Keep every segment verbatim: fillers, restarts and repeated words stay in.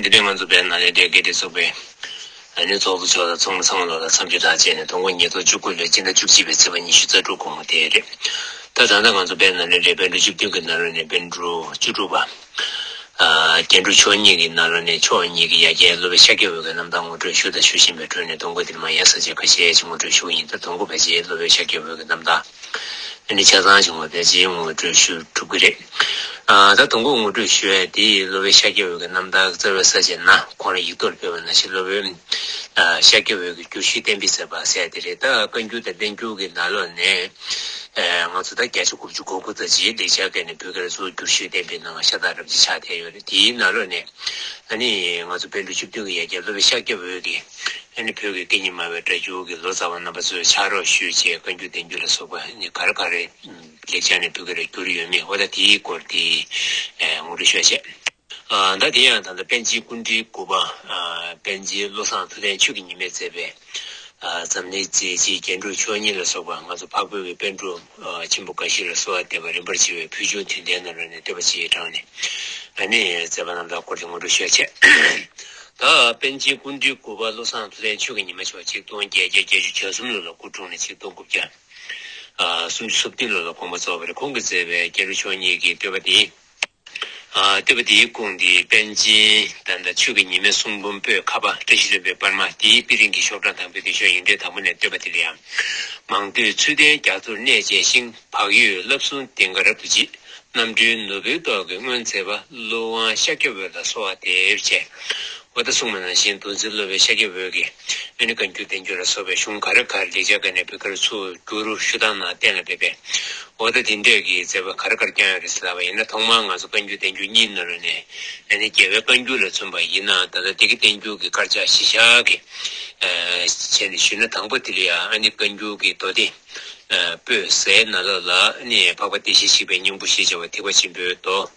འདི་ནས་ང་ཚོ་བོད་ནང་ལ་འབྲེལ་དགེ་སྡིག་ཚོགས་པའི་ཨ་ནི་ཚོགས་གཙོ་མཆོག་དང་ཚོགས་མི་ཚང་མ་ལོག་ལ་འཚམས་འདྲི་དང་བཅས་ནས་དོ་དགོང་ཉིས་སྟོང་བཅུ་དགུ་ལོའི་སྤྱི་ཟླ་བཅུ་གཅིག་པའི་ཚེས་པ་ཉི་ཤུ་རྩ་དྲུག་དགོང་མོ་དེ་རེད། ད་ད་ལྟ་ང་ཚོ་བོད་ནང་ལ་འབྲེལ་བོད་ཕྲུག་བཅུ་བདུན་གྱི་ནང་ལོགས་ནས་བོད་ཕྲུག་བཅུ་དྲུག་པ། ཨ་རྒྱན་དྲུག་མཆོག་གཉིས་ཀྱི་ནང་ལོགས་ནས་མཆོག་གཉིས་ཀྱི་ཡ་གྱལ་སློབ་དཔོན་ཤཱཀྱ་འོད་ཀྱི་རྣམ་ཐར་ངོ་སྤྲོད་ཞུ་དང་ཞུ་བཞིན་པའི་ཁྲོད་ནས་དོ་དགོང་འདིར་མ་ཡ་ས་བཅད་ཁ་ཤས་ཅིག་ངོ་སྤྲོད་ཞུ་གི་ཡིན། ད་དོ་དགོང་ཕལ་ཆེར་སློབ་དཔོན་ཤཱཀྱ་འོད་ཀྱི་རྣམ་ཐར། ཨ་ནི་ཆ་ཚང་བྱུང་བ་ཕལ་ཆེར་ངོ་སྤྲོད་ཞུ་ཐུབ་ཀྱི་རེད། ཨ་ད་དང་པོ་ངོ་སྤྲོད་ཞུ་ཡ་དེ་སློབ་དཔོན་ཤཱཀྱ་འོད་ཀྱི་རྣམ་ཐར་གྱི་རྩ་བའི་ས་བཅད་ནང་ཁོང་རང་ཡིག་ཐོག་ལ་ཕུལ་བ་ནང་བཞིན་སློབ་དཔོན་ཨ་ཤཱཀྱ་འོད་ཀྱི་བསྒྱུར་ཞུས་གཏན་འབེབས་ཟེར་བ་ཟེར་ཡ་དེ་རེད། ད་བཀའ་འགྱུར་དང་བསྟན་འགྱུར་གྱི་ནང་ལོགས་ནས་ཨ་ང་ཚོ་ད་བརྒྱ་ཆ་དགུ་བཅུ་གོ་དགུ་ཙམ་ཅིག་ལེགས་སྦྱར་སྐད་ནས་བོད་སྐད་ལ་ཚུར་བསྒྱུར་ཞུས་གཏན་འབེབས་གནང་བ་ཤ་སྟག་རབ་ཅིག་ཆགས་བསྡད་ཡོད་རེད། དེའི་ནང་ལོགས་ནས་ཨ་ནི་ང་ཚོ་བོད་ཕྲུག་བཅུ་བདུན་གྱི་ཡ་གྱལ་སློབ་དཔོན་ཤཱཀྱ་འོད་ཀྱིས། ཨ་ནི་བོད་ཀྱི་སྐད་གཉིས་སྨྲ་བའི་སྒྲ་སྒྱུར་གྱི་ལོ་ཙཱ་བ་རྣམ་པ་ཚོས་ཕྱག་རོགས་ཞུས་བྱས་བཀའ་འགྱུར་བསྟན་འགྱུར་ལ་སོགས་པ་ནི་ག་རེ་ག་རེ་ལེགས་སྦྱར་ནས་བོད་སྐད་ལ་བསྒྱུར་ཡོད་མེད། འོ་ད་དེའི་སྐོར་དེ་ཨ་ངོ་སྤྲོད་ཞུ་བྱས། ཨ་ད་དེ་ཡང་ད་ལྟ་པཎ་ཆེན་སྐུ་ཕྲེང་དགུ་པ་ཨ་པཎ་ཆེན་བློ་བཟང་ཐུབ་བསྟན་ཆོས་ཀྱི་ཉི་མས་མཛད་པའི་ཨ་འཛམ་གླིང་མཛེས་བྱེད་རྒྱན་དྲུག་མཆོག་གཉིས་ལ་སོགས་པ་ང་ཚོ་འཕགས་བོད་ཀྱི་པཎ་གྲུབ་ཨ་ཆེན་པོ་འགའ་ཞིག་ལ་གསོལ་བ་འདེབས་པ་རིམ་པར་བྱེད་པའི་ཕུལ་བྱུང་དུས་དེབ་ནང་ལོགས་ནས་བསྟོད་པ་ཆེའི་གྲངས་ནས་ཨ་ནི་མཛད་པ་རྣམ་ཐར་སྐོར་དེ་ངོ་སྤྲོད་ཞུ་བྱས། ད་པཎ་ཆེན་སྐུ་ཕྲེང་དགུ་པ་བློ་བཟང་ཐུབ་བསྟན་ཆོས་ཀྱི་ཉི་མ་མཆོག་ཆིག་སྟོང་བརྒྱད་བརྒྱ་བརྒྱད་ཅུ་གྱ་གསུམ་ལོ་ལ་སྐུ་འཁྲུངས་ནས་ཆིག་སྟོང་དགུ་བརྒྱ་ཨ་སུམ་ཅུ་སོ་བདུན་ལོ་ལ་དགོངས་པ་རྫོགས་པ་རེད། ཁོང་གིས་མཛད་པའི་རྒྱན་དྲུག་མཆོག་གཉིས་ཀྱི་བསྟོད་པ་དེ། ཨ་བསྟོད་པ་དེའི་ཁུངས་དེ་པཎ་ཆེན་ད་ལྟ་ཆོས་ཀྱི་ཉི་མའི་གསུང་འབུམ་པོད་ཁ་པ་བཀྲ་ཤིས་ལྷུན་པོའི་པར་མ་དེའི་དཔེ་རིང་གི་ཤོག་གྲངས་དང་པོའི་དེ་ཤོག་ཡིག་འབྲེལ་དང་པོ་ནས་བསྟོད་པ་དེ་ལ་ཡང་། མང་ཐོས་ཚུལ་ལྡན་རྒྱ་མཚོར་གནས་བཅས་ཤིང་། བག་ཡོད་བསླབ་གསུམ་གདེངས་ཀ་རབ་ཏུ་བརྗིད། རྣམ་གྲོལ་ནོར་བུའི་ཏོག་གི་སྔོན་མཛད་པ། ཀླུ་དབང་ཤཱཀྱ་འོད་ལ་གསོལ་བ་འདེབས་བྱས། འོ་ད་གསུངས་པ་ནང་བཞིན་མདོ་འཛིན་སློབ་དཔོན་ཤཱཀྱ་འོད་ཀྱིས་ཨ་ནི་བཀའ་འགྱུར་བསྟན་འགྱུར་ལ་སོགས་པའི་གཞུང་ག་རེ་ག་རེ་ལེགས་སྦྱར་སྐད་ནས་བོད་སྐད་ལ་ཚུར་བསྒྱུར་ཞུ་སྟངས་ནང་གཏན་ལ་ཕེབས་པས། འོ་ད་དེ་འདྲས་ཀྱི་མཛད་པ་ག་རེ་ག་རེ་བསྐྱངས་ཡོད་རེད་ཟེར་ལབ་པ་ཡིན་ན། ཐོག་མར་ང་ཚོ་བཀའ་འགྱུར་བསྟན་འགྱུར་གཉིས་ནང་ལོགས་ནས་ཨ་ནི་རྒྱལ་བའི་བཀའ་འགྱུར་ལ་མཚོན་པ་ཡིན་ན། ད་ལྟ་བདེ་སྐྱིད་བསྟན་འགྱུར་གྱི་དཀར་ཆག་གཞི་བཞག་གི་བྱས་ནས་ཞུས་ན། དང་པོ་དེ་ལ་ཡང་ཨ་ནི་བཀའ་འགྱུར་གྱི་མདོ་སྡེ། པོད་ཟེར་ནང་ལོགས་ལ་ནི་འཕགས་པ་བདེ་གཤེགས་གཤེགས་པའི་སྙིང་པོ་ཞེས་བྱ་བ་ཐེག་པ་ཆེན་པོའི་མདོ།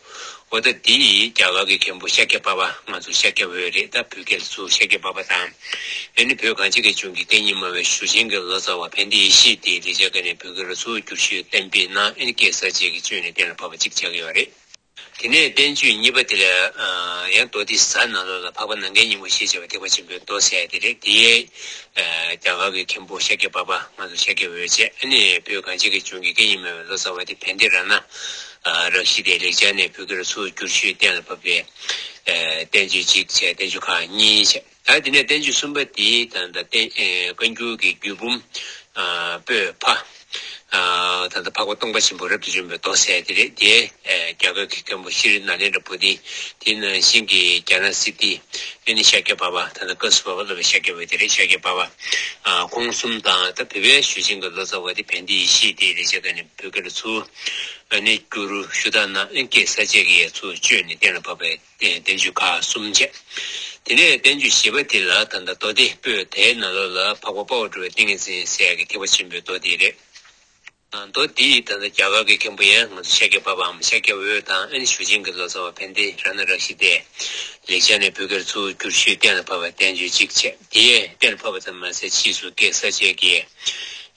འོ་ད་འདི་ཡིས་རྒྱ་གར་གྱི་མཁན་པོ་ཤཱཀྱ་པ་པ། ང་ཚོ་ཤཱཀྱ་འོད་རེད། ད་བོད་སྐད་ལ་ཚུར་ཤཱཀྱ་པ་པ་དང་། ཨ་ནི་བོད་གངས་ཅན་གྱི་ལྗོངས་ཀྱི་སྐད་གཉིས་སྨྲ་བའི་ཞུ་ཆེན་གྱི་ལོ་ཙཱ་བ་ཕན་བདེ་ཡེ་ཤེས་དེས་ལེགས་སྦྱར་སྐད་ནས་བོད་སྐད་ལ་ཚུར་བསྒྱུར་ཞུས་གཏན་འབེབས་གནང་། ཨ་ནི་སྐད་གསར་བཅད་ཀྱི་བཅུད་ནས་གཏན་ལ་ཕབ་པ་གཅིག་ཆགས་ཀྱི་ཡོད་རེད། དེ་ནས་བསྟན་བཅོས་གཉིས་པ་དེ་ལ་ཨ་ཡང་མདོ་སྡེ་གཟའ་ནང་ལོགས་ལ་འཕགས་པ་ནམ་མཁའི་སྙིང་པོ་ཞེས་བྱ་བའི་ཐེག་པ་ཆེན་པོའི་མདོ་ཟེར་ཡ་དེ་རེད། དེའི་ཨ་རྒྱ་གར་གྱི་མཁན་པོ་ཤཱཀྱ་པ་པ། ང་ཚོ་ཤཱཀྱ་འོད་བྱས། ཨ་ནི་བོད་གངས་ཅན་གྱི་ལྗོངས་ཀྱི་སྐད་གཉིས་སྨྲ་བའི་ལོ་ཙཱ་བ་དེ་བན་དེ་ར་ན་ཨ་རཀྵི་ཏས་ལེགས་སྦྱར་ནས་བོད་སྐད་ལ་ཚུར་བསྒྱུར་ཞུས་གཏན་ལ་ཕབ་པའི་ཨ་བསྟན་བཅོས་གཅིག་བྱས། བསྟན་བཅོས་ཁག་གཉིས་བྱས། ད་དེ་ནས་བསྟན་བཅོས་གསུམ་པ་དེ་ད་ལྟ་བསྟན་ཨེ་བཀའ་འགྱུར་གྱི་བརྒྱུད་འབུམ་ཨ་པོད་ཕ། ཨ་ད་ལྟ་འཕགས་པ་སྟོང་པ་ཆེན་པོ་རབ་ཏུ་འཇོམས་པའི་མདོ་ཟེར་དེ་རེད། དེ་ཨེ་རྒྱ་གར་གྱི་མཁན་པོ་ཤྲཱི་ནཱ་ལེནྡྲ་བོ་དྷི། དེ་ནང་བཞིན་གྱི་རྒྱ་ནག་སིདྡྷི། ཨ་ནི་ཤཱཀྱ་པ་པ། ད་ལྟ་སྐབས་སུ་བབ་པ་སློབ་དཔོན་ཤཱཀྱ་པ་དེ་རེད། ཤཱཀྱ་པ་པ་ཨ་ཁོང་གསུམ་དང་། ད་བོད་པའི་ཞུ་ཆེན་གྱི་ལོ་ཙཱ་བ་དེ་བན་དེ་ཡེ་ཤེས་དེས་ལེགས་སྦྱར་སྐད་ནས་བོད་སྐད་ལ་ཚུར་ཨ་ནི་བསྒྱུར་ཞུ་དག་གནང་། ཨ་ནི་སྐད་གསར་བཅད་ཀྱི་ཡ་ཚུར་བཅོས་ནས་གཏན་ལ་ཕབ་པའི་བསྟན་བཅོས་ཁག་གསུམ་བྱས། དེ་ནས་བསྟན་བཅོས་བཞི་པ་དེ་ལ་ད་ལྟ་མདོ་སྡེ་པོད་དེའི་ནང་ལོགས་ལ་འཕགས་པ་དཔའ་བོ་གྲུབ་པའི་ཏིང་ངེ་འཛིན་ཟེར་ཡ་གི་ཐེག་པ་ཆེན་པོའི་མདོ་དེ་རེད། མདོ་འདི་ད་ལྟ་རྒྱ་གར་གྱི་མཁན་པོ་ཡང་ང་ཚོ་ཤཱཀྱ་པ་པའམ་ཤཱཀྱ་འོད་དང་། ཨ་ནི་ཞུ་ཆེན་གྱི་ལོ་ཙཱ་བ་བན་དེ་ར་ཎ་རཀྵི་ཏས་ལེགས་སྦྱར་ནས་བོད་སྐད་ལ་ཚུར་བསྒྱུར་ཞུས་གཏན་ལ་ཕབ་པའི་བསྟན་བཅོས་གཅིག་བྱས། དེ་ཡང་གཏན་ལ་ཕབ་པ་ཙམ་མ་ཟད་ཕྱིས་སུ་སྐད་གསར་བཅད་ཀྱིས་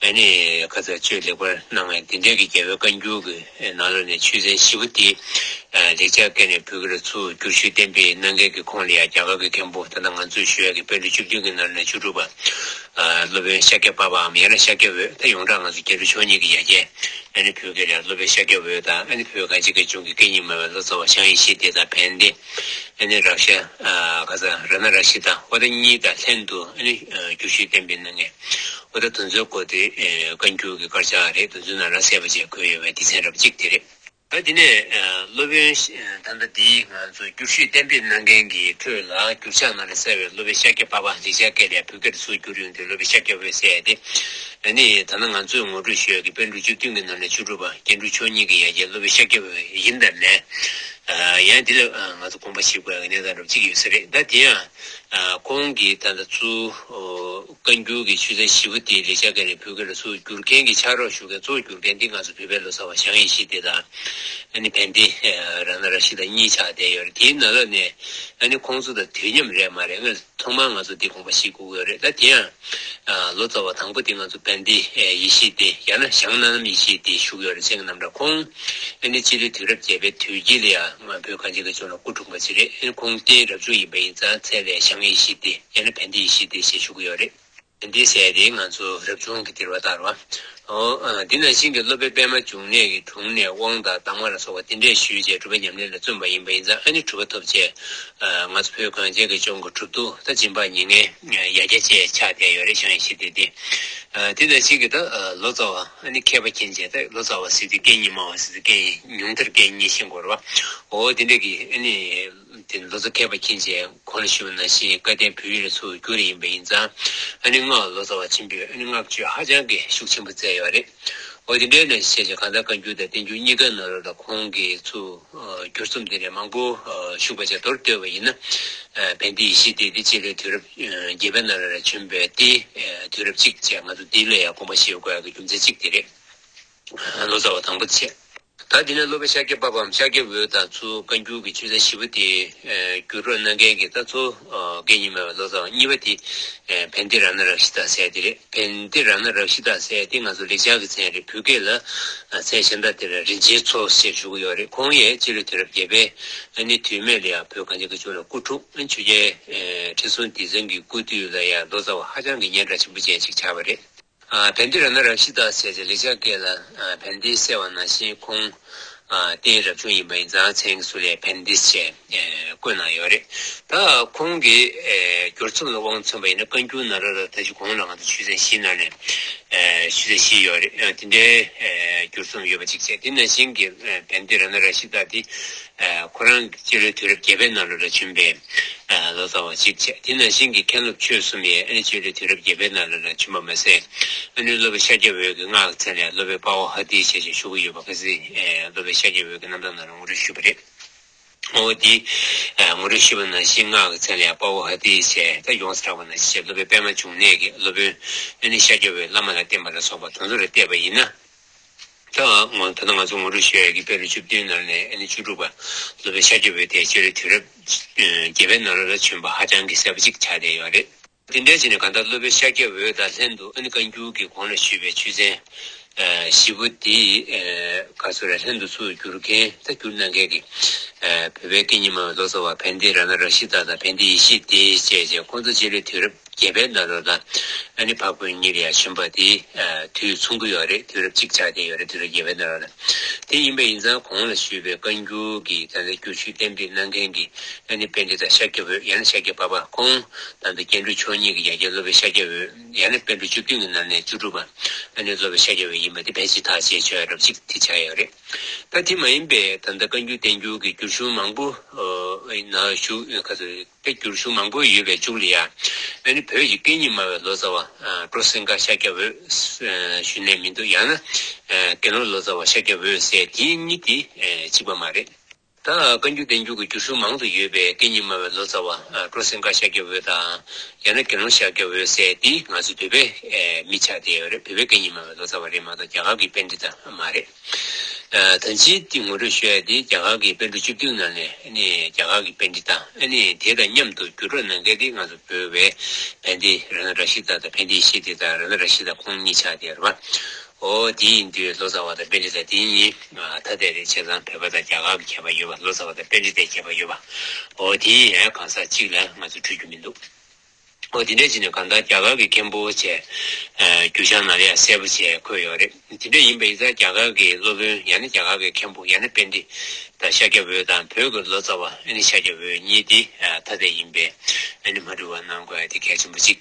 ཨ་ནི་ཁ་ཚ་བཅོས་ལེགས་པར་གནང་བས། འདི་འདྲའི་གི་རྒྱལ་བའི་བཀའ་འགྱུར་གྱི་ནང་ལོགས་ནས་ཆོས་ཚན་བཞི་པོ་དེ་ལེགས་སྦྱར་སྐད་ནས་བོད་སྐད་ལ་ཚུར་བསྒྱུར་ཞུས་གཏན་འབེབས་གནང་མཁན་གྱི་ཁོངས་ལ་ཡང་རྒྱ་གར་གྱི་མཁན་པོ་ད་ལྟ་ང་ཚོས་ཞུ་ཡ་གི་པཎ་གྲུབ་བཅུ་བདུན་གྱི་ནང་ནས་བཅུ་དྲུག་པ་སློབ་དཔོན་ཤཱཀྱ་པ་པའམ་ཡང་ན་ཤཱཀྱ་འོད། ད་ཡོངས་གྲགས་ང་ཚོ་རྒྱན་དྲུག་མཆོག་གཉིས་ཀྱི་ཡ་གྱལ། ཨ་ནི་བོད་སྐད་ལ་ཡང་སློབ་དཔོན་ཤཱཀྱ་འོད་དང་། ཨ་ནི་བོད་གངས་ཅན་གྱི་ལྗོངས་ཀྱི་སྐད་གཉིས་སྨྲ་བའི་ལོ་ཙཱ་བ་ཞང་ཡེ་ཤེས་དེ་དང་བན་དེ། ཨ་ནི་རཀྵི་ཨ་ཁ་ཚ་ར་ཎ་རཀྵི་ཏ། འོ་ད་གཉིས་དང་ལྷན་དུ་ཨ་ནི་བསྒྱུར་ཞུས་གཏན་འབེབས་གནང་མཁན། འོ་ད་དེ་ཚོའི་སྐོར་དེ་བཀའ་འགྱུར་གྱི་དཀར་ཆག་རེད། དེ་ཚོའི་ནང་ལ་གསལ་པོ་བྱས་འཁོད་ཡོད་པའི་སྡེ་ཚན་རབ་གཅིག་དེ་རེད། ད་དེ་ནས་ཨ་སློབ་དཔོན་ད་ལྟ་འདིའི་ང་ཚོ་བསྒྱུར་ཞུས་གཏན་འབེབས་གནང་མཁན་གྱི་ཁྲོད་ལ་བསྒྱུར་བྱ་ནང་ལ་གསལ་བའི་སློབ་དཔོན་ཤཱཀྱ་པ་པ། ལེགས་སྦྱར་སྐད་ལ་བོད་སྐད་དུ་ཚུར་བསྒྱུར་ཡོང་དུས་སློབ་དཔོན་ཤཱཀྱ་པ་པ་ཟེར་ཏེ། ཨ་ནི་ད་ནང་ང་ཚོས་ངོ་སྤྲོད་ཞུ་ཡག་གི་པཎ་གྲུབ་བཅུ་བདུན་གྱི་ནང་ནས་བཅུ་དྲུག་པ་རྒྱན་དྲུག་མཆོག་གཉིས་ཀྱི་ཡ་གྱལ་སློབ་དཔོན་ཤཱཀྱ་པ་པ་ཡིན་དང་མིན། ཨ་ཡང་འདི་ལ་ཨ་ང་ཚོ་དགོངས་པ་བཞེས་དགོས་ཡག་གི་གནས་སྟངས་རབ་གཅིག་ཡོད་ས་རེད། ད་དེ་ཡང་ ཨ་ཁོང་གིས་ད་ལྟ་ཚུར་ཨོ་བཀའ་འགྱུར་གྱི་ཆུ་ཚན་བཞི་པོ་དེ་ལེགས་སྦྱར་སྐད་ནས་བོད་སྐད་ལ་ཚུར་བསྒྱུར་མཁན་གྱི་ཕྱག་རོགས་ཞུ་མཁན་གཙོ་བོ་བསྒྱུར་མཁན་འདི་ང་ཚོ་བོད་པའི་ལོ་ཙཱ་བ་ཞང་ཡེ་ཤེས་སྡེ་དང་ཨ་ནི་བན་དེ་རཏྣ་རཀྵི་ཏ་གཉིས་ཆགས་བསྡད་ཡོད་རེད། དེའི་ནང་ལོགས་ནས་ཨ་ནི་ཁོང་ཚོ་དང་དུས་མཉམ་རེད་མ་རེད། སྔོན་ཐོག་མར་ང་ཚོ་འདི་དགོངས་པ་བཞེས་དགོས་ཀྱི་ཡོད་རེད། ད་དེ་ཡང་ཨ་ལོ་ཙཱ་བ་དང་པོ་དེ་ང་ཚོ་བན་དེ་ཡེ་ཤེས་སྡེ་ཡང་ན་ཞང་སྣ་ནམ་ཡེ་ཤེས་སྡེ་ཞུ་གི་ཡོད་རེད། མཚན་གྱི་རྣམ་གྲངས། ཁོང་ཨ་ནི་སྤྱི་ལོའི་དུས་རབས་བརྒྱད་པའི་དུས་དཀྱིལ་ལ་ཡང་བོད་གངས་ཅན་གྱི་ལྗོངས་ལ་སྐུ་འཁྲུངས་པ་ཅིག་རེད། ཨ་ནི་ཁོང་རྟེན་རབ་བྱུང་ཡིན་པ་ཡིན་ཙང་མཚན་ལ་ཞང་ཡེ་ཤེས་སྡེ་ཡང་ན་བན་དེ་ཡེ་ཤེས་སྡེ་ཞེས་ཞུ་གི་ཡོད་རེད། བན་དེ་ཟེར་དེ་ང་ཚོ་རབ་བྱུང་གི་འདིར་བ་ལྟར་བ། ཨོ། ཨ་འདི་ནང་བཞིན་གྱི་སློབ་དཔོན་པད་མ་འབྱུང་གནས་ཀྱི་དྲུང་ནས་དབང་དང་གདམས་ངག་ལ་སོགས་པ་འདི་འདྲས་ཞུས་བྱས་གྲུབ་པ་ཉམས་ལེན་ལ་བརྩོན་པ་ཡིན་པ་ཡིན་ཙང་ཨ་ནི་གྲུབ་པ་ཐོབ་བྱས། ཨ་ང་ཚོ་བོད་གངས་ཅན་གྱི་ལྗོངས་ཀྱི་གྲུབ་ཐོབ་ད་སྦྱིན་པ་མྱ་ངན་ཡ་གྱལ་ཅན་ཆགས་བསྡད་ཡོད་རེད། ཞང་ཡེ་ཤེས་སྡེ་འདི། ཨ་འདི་ནང་བཞིན་གྱི་ད་ཨ་ལོ་ཙཱ་བ་ཨ་ནི་མཁས་པ་མཁྱེན་བྱས། ད་ལོ་ཙཱ་བ་ཟེར་དུས་སྐད་གཉིས་སྨྲ་བ་ཟེར་དུས་སྐད་ཉུང་མཐར་སྐད་གཉིས་ཤེས་དགོས་རེད་བ། ཨོ་འདི་འདྲས་ཀྱི་ཨ་ནི། དེ་ལོ་ཙཱ་མཁས་པ་མཁྱེན་བྱས་གོང་ལ་ཞུས་པ་ནང་བཞིན་བཀའ་བསྟན་བོད་ཡིག་ལ་ཚུར་བསྒྱུར་ཡིན་པ་ཡིན་ཙང་ཨ་ནི་སྔགས་ལོ་ཙཱ་བ་ཆེན་པོས་ཨ་ནི་བསྔགས་བརྗོད་ཧ་ཅང་གི་ཤུགས་ཆེན་པོ་མཛད་ཡོད་རེད། འོ་དེ་འདྲའི་ནང་བཞིན་བྱས་གང་ལྟར་བཀའ་འགྱུར་དང་བསྟན་འགྱུར་གཉིས་ཀ་ནང་ལོགས་ལ་ཁོང་གིས་ཚུར་བསྒྱུར་རྩོམ་དེ་འདྲའི་མང་པོ་བཞུགས་པ་བྱས་མདོར་བསྡུས་པ་ཡིན་ན། བན་དེ་ཡེ་ཤེས་སྡེ་འདི་སྤྱི་ལོའི་དུས་རབས་བརྒྱད་པའི་ནང་ལ་བྱོན་པའི་དེ་དུས་རབས་གཅིག་བྱས་ང་ཚོ་འདི་ལ་ཡང་དགོངས་པ་བཞེས་དགོས་ཡག་གི་རྒྱུ་མཚན་གཅིག་དེ་རེད། ལོ་ཙཱ་བ་དང་པོ་བྱས། ད་དེ་ནས་སློབ་དཔོན་ཤཱཀྱ་པ་པའམ་ཤཱཀྱ་འོད་དང་ཚུར་བཀའ་འགྱུར་གྱི་ཆུ་ཚན་བཞི་པོ་དེ་བསྒྱུར་རོགས་གནང་མཁན་གྱི་ད་ཚུར་སྐད་གཉིས་སྨྲ་བའི་ལོ་ཙཱ་བ་གཉིས་པ་དེ་བན་དེ་རཏྣ་རཀྵི་ཏ་ཟེར་དེ་རེད། བན་དེ་རཏྣ་རཀྵི་ཏ་ཟེར་དེ་ང་ཚོ་ལེགས་སྦྱར་གྱི་མཚན་རེད། བོད་སྐད་ལ་མཚན་གཞན་དག་དེ་ལ་རིན་ཆེན་མཚོ་ཞེས་ཞུ་གི་ཡོད་རེད། ཁོང་ཡང་སྤྱི་ལོའི་དུས་རབས་བརྒྱད་པའི་ཨ་ནི་དུས་སྨད་ལ་ཡང་བོད་གངས་ཅན་གྱི་ལྗོངས་ལ་སྐུ་འཁྲུངས། ཆོས་རྒྱལ་ཁྲི་སྲོང་ལྡེ་བཙན་གྱི་སྐུ་དུས་ལ་ཡང་ལོ་ཙཱ་བ་ཧ་ཅང་གི་སྙན་གྲགས་ཆེན་པོ་ཅན་ཞིག་ཆགས་པ་རེད། ཨ་བན་དེ་རཏྣ་རཀྵི་ཏ་ཟེར་ཏེ་ལེགས་སྦྱར་སྐད་ལ་ཨ་བན་དེ་ཟེར་བ་ནང་བཞིན་ཁོང་ཨ་རྟེན་རབ་བྱུང་ཡིན་པ་ཡིན་ཙང་མཚན་གྱི་ཟུར་ལ་བན་དེ་ཞེས་ཨ་བཀོད་གནང་ཡོད་རེད། ད་ཁོང་གི་ཨ་བསྒྱུར་རྩོམ་ལ་དབང་མཚོན་པ་ཡིན་ན་བཀའ་འགྱུར་ནང་ལ་ད་ཅི་གོང་ལ་ང་ཚོ་ཆུ་ཚན་བཞི་ནང་ནས་ཨ་ཆུ་ཚན་བཞི་ཡོད་རེད། ཨ་དེ་འདྲའི་ཨ་བསྒྱུར་རྩོམ་ཡོད་པ་གཅིག་བྱས། དེ་ནང་བཞིན་གྱི་ཨ་བན་དེ་རཏྣ་རཀྵི་ཏ་དེ། ཨ་ཁོ་རང་གི་སྤྱི་ལོའི་དུས་རབས་བརྒྱད་པའི་ནང་ལོགས་ལ་བྱོན་པའི་ཨ་ལོ་ཙཱ་བ་གཅིག་བྱས། དེ་ནང་བཞིན་གྱི་མཁན་སློབ་ཆོས་གསུམ་ཡང་ཨ་ནི་སྤྱི་ལོའི་དུས་རབས་བརྒྱད་པའི་ནང་ལོགས་ལ་བྱོན་པ་མ་ཟད། ཨ་ནི་སློབ་དཔོན་ཤཱཀྱ་འོད་ཀྱི་སྔགས་ཀྱི་མཚན་ལ་ཡང་སློབ་དཔོན་དཔའ་བོ་ཧ་ཏི་ཞེས་ཞུ་གི་ཡོད་པ་ཁ་སང་ཨ་སློབ་དཔོན་ཤཱཀྱ་འོད་ཀྱི་རྣམ་ཐར་ནང་ལ་ངོ་སྤྲོད་ཞུས་པ་རེད། འོ་དེ་ཨ་ངོ་སྤྲོད་ཞུས་པ་ནང་བཞིན་སྔགས་ཀྱི་མཚན་ལ་ཡང་དཔའ་བོ་ཧ་ཏི་ཞེས་ད་ཡོངས་སུ་གྲགས་པ་ནང་བཞིན་བྱས། སློབ་དཔོན་པད་མ་འབྱུང་གནས་ཀྱི་སློབ་དཔོན་ཨ་ནི་ཤཱཀྱ་འོད་བླ་མ་ལ་བསྟེན་པ་ལ་སོགས་པ་དེ་ཚོ་ལ་བལྟས་པ་ཡིན་ན། ད་ང་ད་ལྟ་ང་ཚོ་ངོ་སྤྲོད་ཞུ་ཡས་ཀྱི་པཎ་གྲུབ་བཅུ་བདུན་ནང་ནས་ཨ་ནི་བཅུ་དྲུག་པ་སློབ་དཔོན་ཤཱཀྱ་འོད་དེ་སྤྱི་ལོའི་དུས་རབས་བརྒྱད་པའི་ནང་ལོགས་ལ་བྱོན་པ་ཧ་ཅང་གི་གསལ་པོ་ཅིག་ཆགས་བསྡད་ཡོད་རེད། དེ་འདྲ་བྱས་ནས་གང་ལྟར་སློབ་དཔོན་ཤཱཀྱ་འོད་དང་ལྷན་དུ་ཨ་ནི་བཀའ་འགྱུར་གྱི་གོང་ལ་ཞུས་པའི་ཆུ་ཚན་བཞི་པོ་དེ་ག་ཚོད་རེད། ལྷན་དུ་ཚུར་བསྒྱུར་མཁན་ད་བསྒྱུར་གནང་མཁན་གྱི་བོད་པའི་སྐད་གཉིས་སྨྲ་བའི་ལོ་ཙཱ་བ་བན་དེ་རཏྣ་རཀྵི་ཏ་དང་བན་དེ་ཡེ་ཤེས་སྡེ་བཅས་ཀྱང་ཁོང་ཚོ་སྤྱི་ལོའི་དུས་རབས་བརྒྱད་པའི་ནང་ལོགས་ལ་ཨ་ནི་འཕགས་བོད་གཉིས་ལ་ཡང་བྱོན་པ་དེ་དུས་མཚུངས་ཀྱི་ཡོད་རེད། དུས་རབས་གཅིག་ཆགས་བསྡད་ཡོད་རེད། དུས་རབས་བརྒྱད་པའི་ནང་ལོགས་ལ། དེ་ཡིན་པ་ཡིན་ཙང་གོང་ལ་ཞུས་པའི་བཀའ་འགྱུར་གྱི་ད་ལྟ་བསྒྱུར་ཞུས་གཏན་འབེབས་གནང་མཁན་གྱི་ཨ་ནི་པཎྜི་ཏ་ཤཱཀྱ་འོད་ཡང་ན་ཤཱཀྱ་པ་པ་ཁོང་ད་ལྟ་སྐྱེ་འགྲོ་མཆོག་གཉིས་ཀྱི་ཡ་གྱལ་སློབ་དཔོན་ཤཱཀྱ་འོད་ཡང་ན་པཎ་གྲུབ་བཅུ་བདུན་གྱི་ནང་ནས་བཅུ་དྲུག་པ་ཨ་ནི་སློབ་དཔོན་ཤཱཀྱ་འོད་ཡིན་པ་དེ་ཕལ་ཆེར་ཐག་བཅད་ཆོག་ཡ་རབ་གཅིག་དེ་ཆགས་ཡོད་རེད། ད་དེ་མ་ཡིན་པའི་ད་ལྟ་བཀའ་འགྱུར་བསྟན་འགྱུར་གྱི་བསྒྱུར་གཞུང་མང་པོ་ཨ་ནང་བཞུགས་ག་ཚོད། དེ་བསྒྱུར་གཞུང་མང་པོ་ཡོད་པའི་མཇུག་ལ་ཡང་ཨ་ནི་བོད་ཀྱི་སྐད་གཉིས་སྨྲ་བའི་ལོ་ཙཱ་བ་ཨ་སྤྲོ་སེང་དཀར་ཤཱཀྱ་འོད་ཨ་ཞུས་ནས་མི་འདུག་ཡང་ན་ཨ་དགེ་སློང་ལོ་ཙཱ་བ་ཤཱཀྱ་འོད་ཟེར་དེ་གཉིས་དེ་ཨ་གཅིག་པ་མ་རེད། ད་བཀའ་འགྱུར་བསྟན་འགྱུར་གྱི་བསྒྱུར་གཞུང་མང་དུ་ཡོད་པའི་སྐད་གཉིས་སྨྲ་བའི་ལོ་ཙཱ་བ་ཨ་སྤྲོ་སེང་དཀར་ཤཱཀྱ་འོད་དང་ཡང་ན་དགེ་སློང་ཤཱཀྱ་འོད་ཟེར་དེ་ང་ཚོ་བོད་པའི་ཨ་མི་ཆགས་བསྡད་ཡོད་རེད། བོད་པའི་སྐད་གཉིས་སྨྲ་བའི་ལོ་ཙཱ་བ་རེད་མ་གཏོགས་རྒྱ་གར་གྱི་པཎྜི་ཏ་མ་རེད། ཨ་ད་ཅི་འདི་ངོ་སྤྲོད་ཞུ་ཡ་འདི་རྒྱ་གར་གྱི་པཎ་གྲུབ་བཅུ་བདུན་ནང་ནས་ཨ་ནི་རྒྱ་གར་གྱི་པཎྜི་ཏ་ཨ་ནི་དེ་དང་མཉམ་དུ་བསྒྱུར་རོགས་གནང་མཁན་འདི་ང་ཚོ་བོད་པའི་བན་དེ་རཏྣ་རཀྵི་ཏ་དང་བན་དེ་ཡེ་ཤེས་སྡེ་དང་རཏྣ་རཀྵི་ཏ་ཁོང་གཉིས་ཆགས་བསྡད་རེད་པ། ཨོ་དེ་ཡིན་དུས་ལོ་ཙཱ་བ་དང་པཎྜི་ཏ་དེ་གཉིས་ཐ་དད་རེད། བྱས་ཙང་བོད་པ་དང་རྒྱ་གར་གྱི་ཁྱད་པར་ཡོད་པ། ལོ་ཙཱ་བ་དང་པཎྜི་ཏའི་ཁྱད་པར་ཡོད་པ། ཨོ་དེ་ཡང་གང་ཟག་གཅིག་ལ་ང་ཚོ་འཁྲུལ་རྒྱུ་མི་འདུག་ཨོ་དེ་འདྲ་བྱས་ནས་གང་ལྟར་རྒྱ་གར་གྱི་མཁན་པོ་བྱས། ཨ་རྒྱུད་བཤད་ནང་ལ་ཡང་གསལ་པོ་བྱས་འཁོད་ཡོད་རེད། དེ་འདྲ་ཡིན་པ་ཡིན་ཙང་རྒྱ་གར་གྱི་སློབ་དཔོན་ཡང་ན་རྒྱ་གར་གྱི་མཁན་པོ་ཡང་ན་པཎྜི་ཏ་ཤཱཀྱ་འོད་དང་བོད་ཀྱི་ལོ་ཙཱ་བ་ཨ་ནི་ཤཱཀྱ་འོད་གཉིས་དེ་ཨ་ཐ་དད་ཡིན་པའི་ཨ་ནི་མ་འགྲིག་པ་གནང་དགོས་ཡ་དེ་གལ་ཆེན་པོ་གཅིག་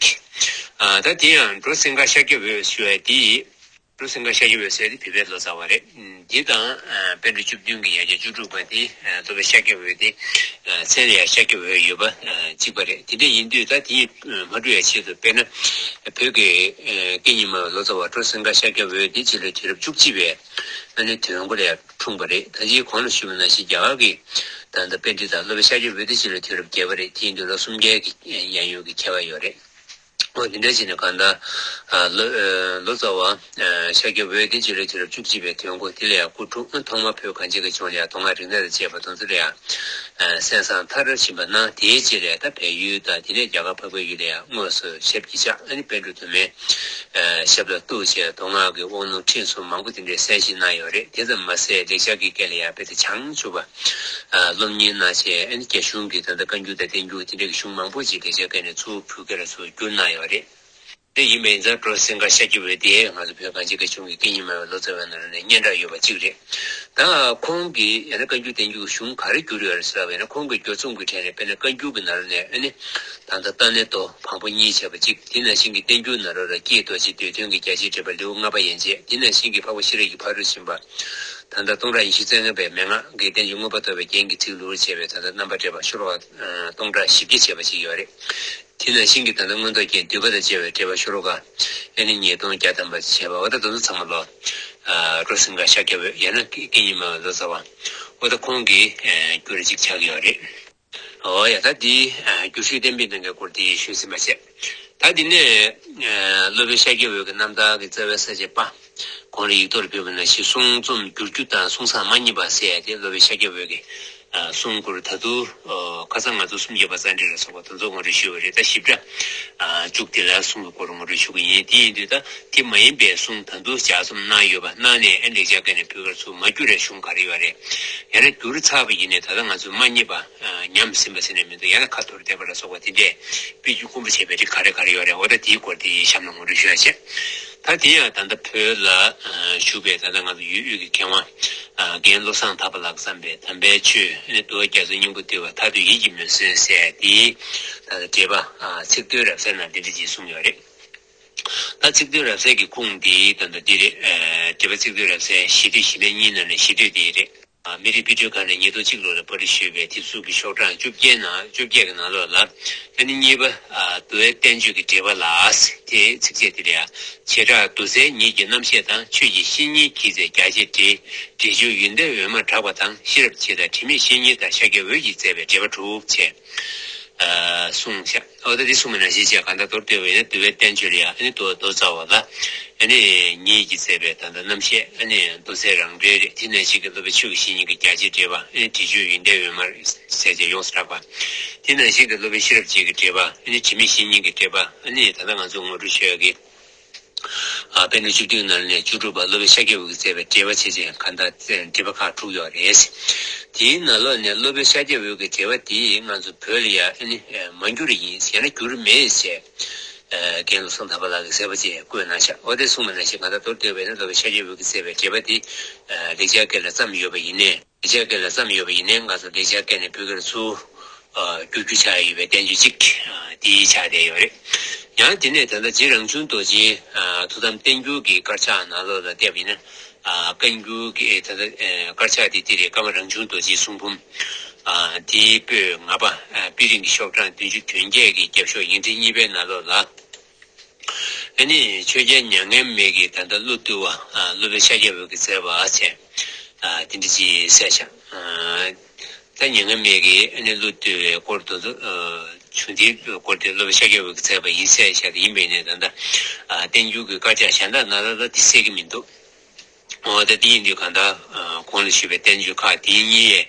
ཨ་ད་དེ་ཡང་སྤྲོ་སེང་དཀར་ཤཱཀྱ་འོད་ཞུ་བ་དེ། སྤྲོ་སེང་དཀར་ཤཱཀྱ་འོད་ཟེར་དེ་བོད་པའི་ལོ་ཙཱ་བ་རེད། འདི་དང་ཨ་པཎ་གྲུབ་བཅུ་བདུན་གྱི་ཡ་གྱལ་བཅུ་དྲུག་པ་དེ་ཨ་སློབ་དཔོན་ཤཱཀྱ་འོད་དེ་ཨ་མཚན་ལ་ཡང་ཤཱཀྱ་འོད་ཡོད་པ་ཨ་གཅིག་པ་རེད། དེ་འདྲ་ཡིན་དུས་ད་དེ་ཡི་མ་འགྲོ་ཡ་ཆེད་དུ་དཔེར་ན་བོད་ཀྱི་ཨ་སྐད་གཉིས་སྨྲ་བའི་ལོ་ཙཱ་བ་སྤྲོ་སེང་དཀར་ཤཱཀྱ་འོད་དེ་སྤྱི་ལོའི་དུས་རབས་བཅུ་གཅིག་པའི་ཨ་ནི་དུས་ཡུན་པ་ལ་ཡང་འཁྲུངས་པ་རེད། ད་ཅི་གོང་ལ་ཞུས་པ་ནང་བཞིན་རྒྱ་གར་གྱི་ ད་ལྟ་པཎྜི་ཏ་སློབ་དཔོན་ཤཱཀྱ་འོད་དེ་ཅིག་ལ་དུས་རབས་བརྒྱད་པ་རེད། དེ་ཡིན་དུས་ལོ་སུམ་བརྒྱའི་གི་ཡན་ཡོད་ཀྱི་ཁྱད་པར་ཡོད་རེད། འོ་དེ་འདྲ་བྱས་ནས་གང་ལྟར་ཨ་ལོ་ཨ་ལོ་ཙཱ་བ་ཨ་ཤཱཀྱ་འོད་དེ་ཅིག་ལ་དུས་རབས་བཅུ་གཅིག་པའི་དུས་འགོ་དེ་ལ་ཡང་སྐུ་འཁྲུངས། ཐོག་མར་བོད་གངས་ཅན་གྱི་ལྗོངས་ལ་ཡང་མདོ་སྔགས་རིག་གནས་དང་བཅས་པ་དེ་ཚོ་ལ་ཡང་ཨ་གསན་བསམ་མཐར་ཕྱིན་པ་གནང་། དེའི་རྗེས་ལ་ད་བལ་ཡུལ་དང་དེ་ནས་རྒྱ་གར་འཕགས་པའི་ཡུལ་ལ་ཡང་དངོས་སུ་ཞབས་ཀྱིས་བཅགས། ཨ་ནི་པཎ་གྲུབ་དུ་མའི་ཨ་ཞབས་ལ་གཏུགས་བྱས་མདོ་སྔགས་ཀྱི་དབང་ལུང་ཁྲིད་གསུམ་མང་པོ་དེ་འདྲའི་གསན་བཞེས་གནང་ཡོད་རེད། དེ་ཙམ་མ་ཟད་ལེགས་སྦྱར་གྱི་སྐད་ལ་ཡང་དཔེ་དེ་བྱང་ཆུབ་པ་ཨ་སློབ་གཉེར་གནང་བྱས། ཨ་ནི་རྒྱ་གཞུང་གི་ད་ལྟ་བཀའ་འགྱུར་དང་བསྟན་འགྱུར་དེ་འདྲ་གི་གཞུང་མང་པོ་ཅིག་ལེགས་སྦྱར་སྐད་ནས་ཚུར་བོད་སྐད་ལ་ཚུར་བསྒྱུར་གནང་ཡོད་རེད། དེ་ཡིན་པ་ཡིན་ཙང་གྲུབ་ཐོབ་སེང་གེ་ཤཱཀྱ་འོད་དེ་ང་ཚོ་བོད་གངས་ཅན་གྱི་ལྗོངས་ཀྱི་སྐད་གཉིས་སྨྲ་བའི་ལོ་ཙཱ་བའི་ནང་ནས་སྙན་གྲགས་ཡོད་པ་གཅིག་རེད། ད་ཁོང་གིས་ཡང་ན་བཀའ་འགྱུར་བསྟན་འགྱུར་གྱི་གཞུང་ག་རེ་བསྒྱུར་ཡོད་རེད་ཟེར་བ་ཡིན་ན། ཁོང་གི་སྒྱུར་རྩོམ་གྱི་གྲས་ནས་དཔེར་ན་བཀའ་འགྱུར་གྱི་ནང་ནས་ཨ་ནི་ད་ལྟ་རྟ་ནི་མདོ་བམ་པོ་གཉིས་བྱས་པ་གཅིག་དེ་ནང་བཞིན་གྱི་བསྟན་འགྱུར་ནང་ལོགས་ལ་སྐྱེས་རྡོ་རྗེ་འདོད་དོན་གྱི་རྒྱ་ཆེའི་འགྲེལ་པ་ལེའུ་ལྔ་པ་ཡན་ཆད། དེ་ནང་བཞིན་གྱི་འཕགས་པ་ཤེས་རབ་ཀྱི་ཕ་རོལ་ཕྱིན་པ། ད་ལྟ་སྟོང་ཕྲག་ཉི་ཤུ་རྩ་ལྔ་པའི་མན་ངག་གི་བསྟན་བཅོས་མངོན་པར་རྟོགས་པའི་རྒྱན་གྱི་ཚིག་ལྷུར་བྱས་པའི་ད་ལྟ་རྣམ་པར་འགྲེལ་པ་ཤོ་ལོ་ཀ་སྟོང་ཕྲག་བཞི་བརྒྱ་བྱས་པ་ཅིག་ཡོད་རེད། དེ་ནང་བཞིན་གྱི་ད་ལྟ་མངོན་རྟོགས་རྒྱན་བསྡུས་པ་དང་བཅས་པའི་འགྲེལ་པ་ཤོ་ལོ་ཀ་ཨ་ནི་ཉིས་སྟོང་བརྒྱ་ཐམ་པ་བྱས་པ། འོ་ད་དེ་ཚོ་ཚང་མ་ལོ་གྲུབ་ཐོབ་སེང་གེ་ཤཱཀྱ་འོད་ཡང་ན་སྐད་གཉིས་སྨྲ་བའི་ལོ་ཙཱ་བ། འོ་ད་ཁོང་གིས་བསྒྱུར་བ་ཅིག་ཆགས་ཀྱི་ཡོད་རེད། འོ་ཡ། ད་འདི་བསྒྱུར་ཤུལ་གཏན་འབེབས་གནང་མཁན་སྐོར་དེ་ཞུས་ཟིན་པ་བྱས། ད་འདི་ནས་སློབ་དཔོན་ཤཱཀྱ་འོད་ཀྱི་རྣམ་ཐར་གྱི་རྩ་བའི་ས་བཅད་པ། གོང་ལ་ཡིག་ཐོག་ལ་ཕུལ་བ་ནང་བཞིན་གསུང་རྩོམ་བསྒྱུར་རྒྱུ་དང་གསུང་བསམ་མ་རྙེད་པ་ཟེར་ཡ་དེ་སློབ་དཔོན་ཤཱཀྱ་འོད་ཀྱི་གསུང་སྐོར་ད་དུང་ཁ་སང་ང་ཚོ་སུམ་བརྒྱ་པ་ཙཱ་འགྲེལ་ལ་སོགས་པ་དེ་ཚོ་ངོ་སྤྲོད་ཞུས་པ་རེད། ད་ཞིབ་ཕྲ་མཇུག་དེ་ལ་གསུང་གི་སྐོར་ངོ་སྤྲོད་ཞུ་གི་ཡིན། དེ་ཡིན་དུས་ད་དེ་མ་ཡིན་པའི་གསུང་ད་དུང་ལྗགས་རྩོམ་གནང་ཡོད་པ་གནང་ནས་ཨ་ལེགས་སྦྱར་སྐད་ནས་བོད་སྐད་ཚུར་མ་བསྒྱུར་བའི་གཞུང་ག་རེ་ཡོད་རེད། ཡང་ན་བསྒྱུར་ཚར་བ་ཡིན་ནའི་ད་ལྟ་ང་ཚོས་མ་རྙེད་པ་ཉམས་ཟིན་པ་ཟེར་ནས་མི་འདུག་ཡང་ན་ཁ་འཐོར་བསྡད་པ་ལ་སོགས་པ་དེ་འདྲས་དཔེ་བསྒྱུར་དཀོན་པོ་བྱས་པའི་རིགས་ག་རེ་ག་རེ་ཡོད་རེད། འོ་ད་དེའི་སྐོར་དེ་གཤམ་ལ་ངོ་སྤྲོད་ཞུ་ཡ་བྱས། ད་དེ་ཡང་ད་ལྟ་བོད་ལ་བཞུགས་པའི་ད་ལྟ་ང་ཚོ་ཡུལ་དབུས་ཀྱི་མཁས་དབང་རྒན་བློ་བཟང་ཐར་པ་ལགས་བརྩམས་པའི་དམ་པའི་ཆོས་ནི་འདུལ་བ་རྒྱ་མཚོའི་སྙིང་པོ་བཏུལ་བ་མཐར་ཐུག་ཡིད་ཀྱི་མུན་སེལ་ཟེར་དེའི་ད་ལྟ་འགྲེལ་པ་ཚིག་དོན་རབ་གསལ་ནང་འདི་འདྲ་ཅིག་གསུངས་ཡོད་རེད། ད་ཚིག་དོན་རབ་གསལ་གྱི་ཁུངས་འདི་ད་ལྟ་འདི་རེད། འགྲེལ་པ་ཚིག་དོན་རབ་གསལ་ཞི་བདེ་ཞི་བདེ་གཉིས་ནང་ནས་ཞི་བདེ་འདི་རེད། མི་རིགས་དཔེ་སྐྲུན་ཁང་ནས་ཉིས་སྟོང་གཅིག་ལོ་ལ་པར་སྐྲུན་ཞུས་པའི་དེབ་གཟུགས་ཀྱི་ཤོག་གྲངས་བཅོ་བརྒྱད་ནང་བཅོ་བརྒྱད་ཀྱི་ནང་ལོགས་ལ་ཨ་ནི་གཉིས་པ་འདུལ་བའི་བསྟན་བཅོས་ཀྱི་འགྲེལ་པ་ལ་དེའི་ཚིགས་བཅད་འདི་རེད། བྱེ་བྲག་བསྡུ་ཚན་ཉིད་ཀྱི་རྣམ་བཤད་དང་ཆོས་ཀྱི་བཤེས་གཉེན་གྱིས་མཛད་རྒྱ་ཆེར་བྲིས། འགྲེལ་བརྗོད་ཡོན་ཏན་འོད་མར་གྲགས་པ་དང་ཤེས་རབ་འབྱེད་དང་དྲི་མེད་བཤེས་གཉེན་དང་ཤཱཀྱ་འོད་ཀྱིས་མཛད་པའི་འགྲེལ་པ་དྲུག་བྱས། གསུངས་ཤག་འོ་ད་འདི་གསུངས་པ་ནང་བཞིན་བྱས་གང་ལྟར་མདོར་བསྡུས་པ་ཡིན་ན་འདུལ་བའི་བསྟན་བཅོས་ལ་ཡང་ཨ་ནི་མདོ་མདོ་རྩ་བ་ལ་ཨ་ནི་ཉིད་ཀྱིས་མཛད་པའི་ད་ལྟ་རྣམ་བཤད་ཨ་ནི་མདོ་ཚིག་རང་གྲོལ་རེད། དེ་ནང་བཞིན་གྱི་སློབ་དཔོན་ཆོས་ཀྱི་བཤེས་གཉེན་གྱི་རྒྱ་ཆེར་འགྲེལ་པ་ཨ་ནི་འགྲེལ་བརྗོད་ཡོན་ཏན་འོད་མར་ཟེར་བྱས་ཡོངས་སུ་གྲགས་པ། དེ་ནང་བཞིན་གྱི་སློབ་དཔོན་ཤེས་རབ་འབྱེད་ཀྱི་འགྲེལ་པ་ཨ་ནི་དྲི་མེད་བཤེས་གཉེན་གྱི་འགྲེལ་པ་ཨ་ནི་ད་ལྟ་ང་ཚོ་ངོ་སྤྲོད་ཞུ་ཡག་གི་ཨ་པཎ་གྲུབ་བཅུ་བདུན་ནང་ནས་བཅུ་དྲུག་པ་སློབ་དཔོན་ཤཱཀྱ་འོད་ཀྱིས་མཛད་པའི་འགྲེལ་པ་བྱས་རྗེས་གང་ལྟར་འགྲེལ་པ་ཁག་དྲུག་ཡོད་རེད། དེའི་ནང་ལོགས་ནས་སློབ་དཔོན་ཤཱཀྱ་འོད་ཀྱི་འགྲེལ་པ་དེ་ང་ཚོ་བོད་ལ་ཡང་ཨ་ནི་མ་འགྱུར་ཡིན་ཟེར་ན་འགྱུར་མེད་ཟེར་རྒན་བློ་བཟང་ཐར་པ་ལགས་ཀྱིས་གསལ་པོ་བྱས་བཀོད་གནང་ཤག་འོ་དེ་གསུངས་པ་ནང་བཞིན་གང་ལྟར་མདོར་བསྡུས་པ་ཡིན་ན་སློབ་དཔོན་ཤཱཀྱ་འོད་ཀྱིས་མཛད་པའི་འགྲེལ་པ་དེ་ལེགས་སྦྱར་སྐད་ལ་བརྩམས་ཡོད་པ་ཡིན་ནའི། ལེགས་སྦྱར་སྐད་ལ་བརྩམས་ཡོད་པ་ཡིན་ནའི་ང་ཚོ་ལེགས་སྦྱར་སྐད་ནས་བོད་སྐད་ལ་ཚུར་བསྒྱུར་རྒྱུ་ཆགས་ཡོད་པའི་བསྟན་བཅོས་གཅིག་དེ་ཆགས་བསྡད་ཡོད་རེད། ཡང་དེ་ནས་ད་ལྟ་རྗེ་རང་བྱུང་རྡོ་རྗེའི་ཐུགས་དམ་བསྟན་འགྱུར་གྱི་དཀར་ཆག་ནང་ལོགས་ལ་བལྟས་པ་ཡིན་ན། བསྟན་འགྱུར་གྱི་ད་ལྟ་དཀར་ཆག་དེ་དེ་རེད། ཀརྨ་རང་བྱུང་རྡོ་རྗེའི་གསུང་འབུམ་དེའི་པོད་ལྔ་པ་དཔེ་རིང་གི་ཤོག་གྲངས་བདུན་ཅུ་དོན་བརྒྱད་ཀྱི་རྒྱབ་ཤོག་ཡིག་ཕྲེང་གཉིས་པའི་ནང་ལོགས་ལ། ཨ་ནི་ཆོས་རྒྱལ་མྱ་ངན་མེད་ཀྱིས་ད་ལྟ་བློ་བཏུལ་བ་སློབ་དཔོན་ཤཱཀྱ་འོད་ཀྱིས་མཛད་པ་བྱས། དེ་འདྲ་ཅིག་གསལ་བཞག་ད་མྱ་ངན་མེད་ཀྱིས་ཨ་ནི་བློ་བཏུལ་བའི་སྐོར་དུ་བྱུང་དེའི་སྐོར་དེ་སློབ་དཔོན་ཤཱཀྱ་འོད་ཀྱིས་མཛད་པ་ཡིན་གསལ་བཞག་དེ་ཡིན་པས་ནས་ད་ལྟ་བསྟན་འགྱུར་གྱི་དཀར་ཆག་གཞན་དག་ནང་ལ་ད་དེ་གསལ་གྱི་མི་འདུག་འོ་ད་དེ་ཡིན་དུས་གང་ལྟར་གོང་ལ་ཞུས་པའི་བསྟན་བཅོས་ཁག་དེ་གཉིས་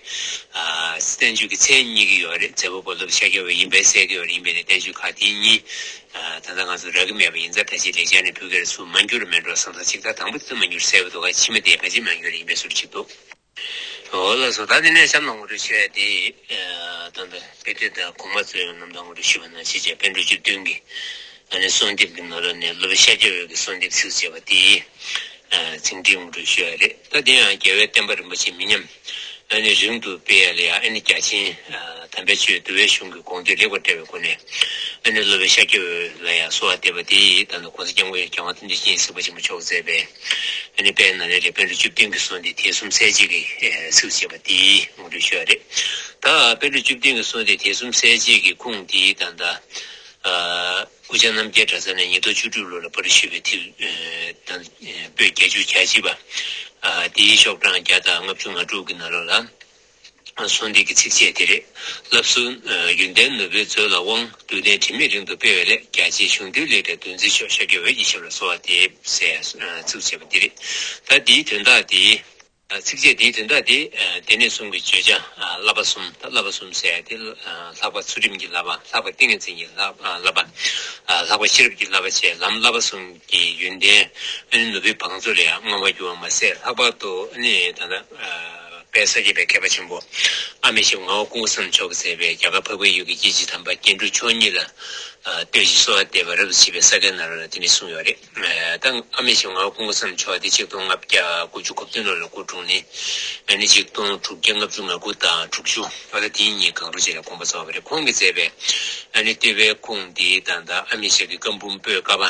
བསྟན་བཅོས་ཀྱི་མཚན་གཉིས་ཀྱི་ཡོད་རེད། མཛད་པ་པོ་སློབ་དཔོན་ཤཱཀྱ་འོད་ཡིན་པས་གསལ་གྱི་ཡོད་རེད། ཡིན་པས་ནས་བསྟན་བཅོས་ཁག་དེ་གཉིས། ད་ལྟ་ང་ཚོ་རག་གི་མེད་པ་ཡིན་ཙང་ད་ཅི་ལེགས་སྦྱར་ནས་བོད་སྐད་ལ་ཚུར་མ་འགྱུར་མེད་འགྲོ་བསམ་ཐག་ཅིག་ད་དང་པོ་དེ་ཚོ་མ་འགྱུར་གསལ་པོ་འདུག་ག་ཕྱི་མ་དེ་ཕལ་ཆེར་མ་འགྱུར་ཡིན་པའི་ཟུར་ཅིག་འདུག་འོ་ལགས་སོ། ད་དེ་ནས་གཤམ་ལ་ངོ་སྤྲོད་ཞུ་ཡ་དེ་ད་ལྟ་དཔེ་དེབ་དང་གོང་མ་གཙོས་རྣམ་དག་ངོ་སྤྲོད་ཞུས་པ་ནང་བཞིན་བྱས་པཎ་གྲུབ་བཅུ་བདུན་གྱི་ཨ་ནི་གསོལ་འདེབས་ཀྱི་ནང་ལོགས་ནས་སློབ་དཔོན་ཤཱཀྱ་འོད་ཀྱི་གསོལ་འདེབས་ཚིགས་བཅད་པ་དེ་ཚིག་འགྲེལ་ངོ་སྤྲོད་ཞུ་ཡ་རེད། ད་དེ་ཡང་རྒྱལ་བའི་བསྟན་པ་རིན་པོ་ཆེ་མི་ཉམས་ཨ་ནི་རིང་དུ་སྤེལ་ཡ་ལ་ཡང་ཨ་ནི་རྒྱ་ཆེན་དམ་པའི་ཆོས་འདུལ་བའི་གཞུང་གི་དགོངས་དོན་ལེགས་པར་བཀྲལ་བའི་སྒོ་ནས་ཨ་ནི་སློབ་དཔོན་ཤཱཀྱ་འོད་ལ་ཡང་གསོལ་བ་འདེབས་པ་དེ་ད་ལྟ་༸གོང་ས་༸སྐྱབས་མགོན་རྒྱལ་དབང་ཐམས་ཅད་མཁྱེན་གཟིགས་པ་ཆེན་པོ་མཆོག་མཛད་པའི་ཨ་ནི་དཔལ་ནཱ་ལེནྡྲའི་པཎ་གྲུབ་བཅུ་བདུན་གྱི་གསོལ་འདེབས་དད་གསུམ་གསལ་བྱེད་ཀྱི་ཚིགས་བཅད་པ་དེ་ངོ་སྤྲོད་ཞུ་བ་རེད། ད་པཎ་གྲུབ་བཅུ་བདུན་གྱི་གསོལ་འདེབས་དད་གསུམ་གསལ་བྱེད་ཀྱི་ཁུངས་དེ་ད་ལྟ་ཨ་སྐུ་བཅར་རྣམ་རྒྱལ་གྲྭ་ཚང་ནས་ཉིས་སྟོང་བཅུ་དྲུག་ལོ་ལ་པར་ཞུས་པའི་དེབ་ཨ་ད་པོད་བརྒྱད་ཅུ་གྱ་གཅིག་པ་ཨ་དེའི་ཤོག་གྲངས་བརྒྱ་དང་ལྔ་བཅུ་ང་དྲུག་གི་ནང་ལོགས་ལ། གསུང་འདི་གི་ཚིགས་བཅད་དེ་རེད། བསླབ་གསུམ། ཡོན་ཏན་ནོར་བུའི་མཛོད་ལ་དབང་། སྡུག་བདེན་དྲི་མེད་རིང་དུ་སྤེལ་བའི་སླད། རྒྱ་ཆེའི་གཞུང་འདུས་ལེགས་གྲས་འདུལ་འཛིན་མཆོག་ཤཱཀྱ་འོད་ཀྱི་ཞབས་ལ་གསོལ་བ་འདེབས་ཟེར་ཚིགས་བཅད་པ་འདི་རེད། ད་འདིའི་དོན་དག་འདི། ཚིགས་བཅད་འདིའི་དོན་དག་འདི། དེ་ནས་གསུང་གི་བརྗོད་བྱ། བསླབ་པ་གསུམ། ད་བསླབ་པ་གསུམ་ཟེར་ཡ་དེ། ལྷག་པ་ཚུལ་ཁྲིམས་ཀྱི་བསླབ་པ། ལྷག་པ་ཏིང་ངེ་འཛིན་གྱི་བསླབ་པ། ལྷག་པ་ཤེས་རབ་ཀྱི་བསླབ་པ་བཅས་ལམ་བསླབ་པ་གསུམ་གྱི་ཡོན་ཏན། ནོར་བུའི་བང་མཛོད་ལ་ཡང་མངའ་དབང་བསྒྱུར་བ་མ་ཟད། ལྷག་པར་དུ་ནི་ད་ལྟ། དཔལ་ས་སྐྱ་པའི་མཁས་པ་ཆེན་པོ་ཨ་མེ་ཤེ་ངག་དབང་ཀུན་དགའ་བསམ་མཆོག་གིས་མཛད་པའི་རྒྱ་གར་འཕགས་པའི་ཡུལ་གྱི་སྐྱེ་འཆི་དམ་པ་རྒྱན་དྲུག་མཆོག་གཉིས་ལ་ལྟོས་ཤིང་གསོལ་བ་འདེབས་པ་རབ་ཏུ་ཕྱེ་བའི་ས་སྐྱའི་ནང་ལོགས་ལ་དེ་འདྲ་གསུངས་ཡོད་རེད། ད་ཨ་མེ་ཤེ་ངག་དབང་ཀུན་དགའ་བསམ་མཆོག་དེ་ཆིག་སྟོང་ལྔ་བརྒྱ་དགུ་བཅུ་གོ་བདུན་ལོ་ལ་སྐུ་འཁྲུངས་ནས། ཨ་ནི་ཆིག་སྟོང་དྲུག་བརྒྱ་ལྔ་བཅུ་ང་དགུ་དང་དྲུག་ཅུ་བར་དུ་དེ་གཉིས་གང་རུང་ཅིག་ལ་དགོངས་པ་རྫོགས་པ་རེད། ཁོང་གིས་མཛད་པའི་ཨ་ནི་བསྟོད་པའི་ཁུངས་འདི་ད་ལྟ་ཨ་མེ་ཤེ་གི་བཀའ་འབུམ་པོད་ཀ་པ།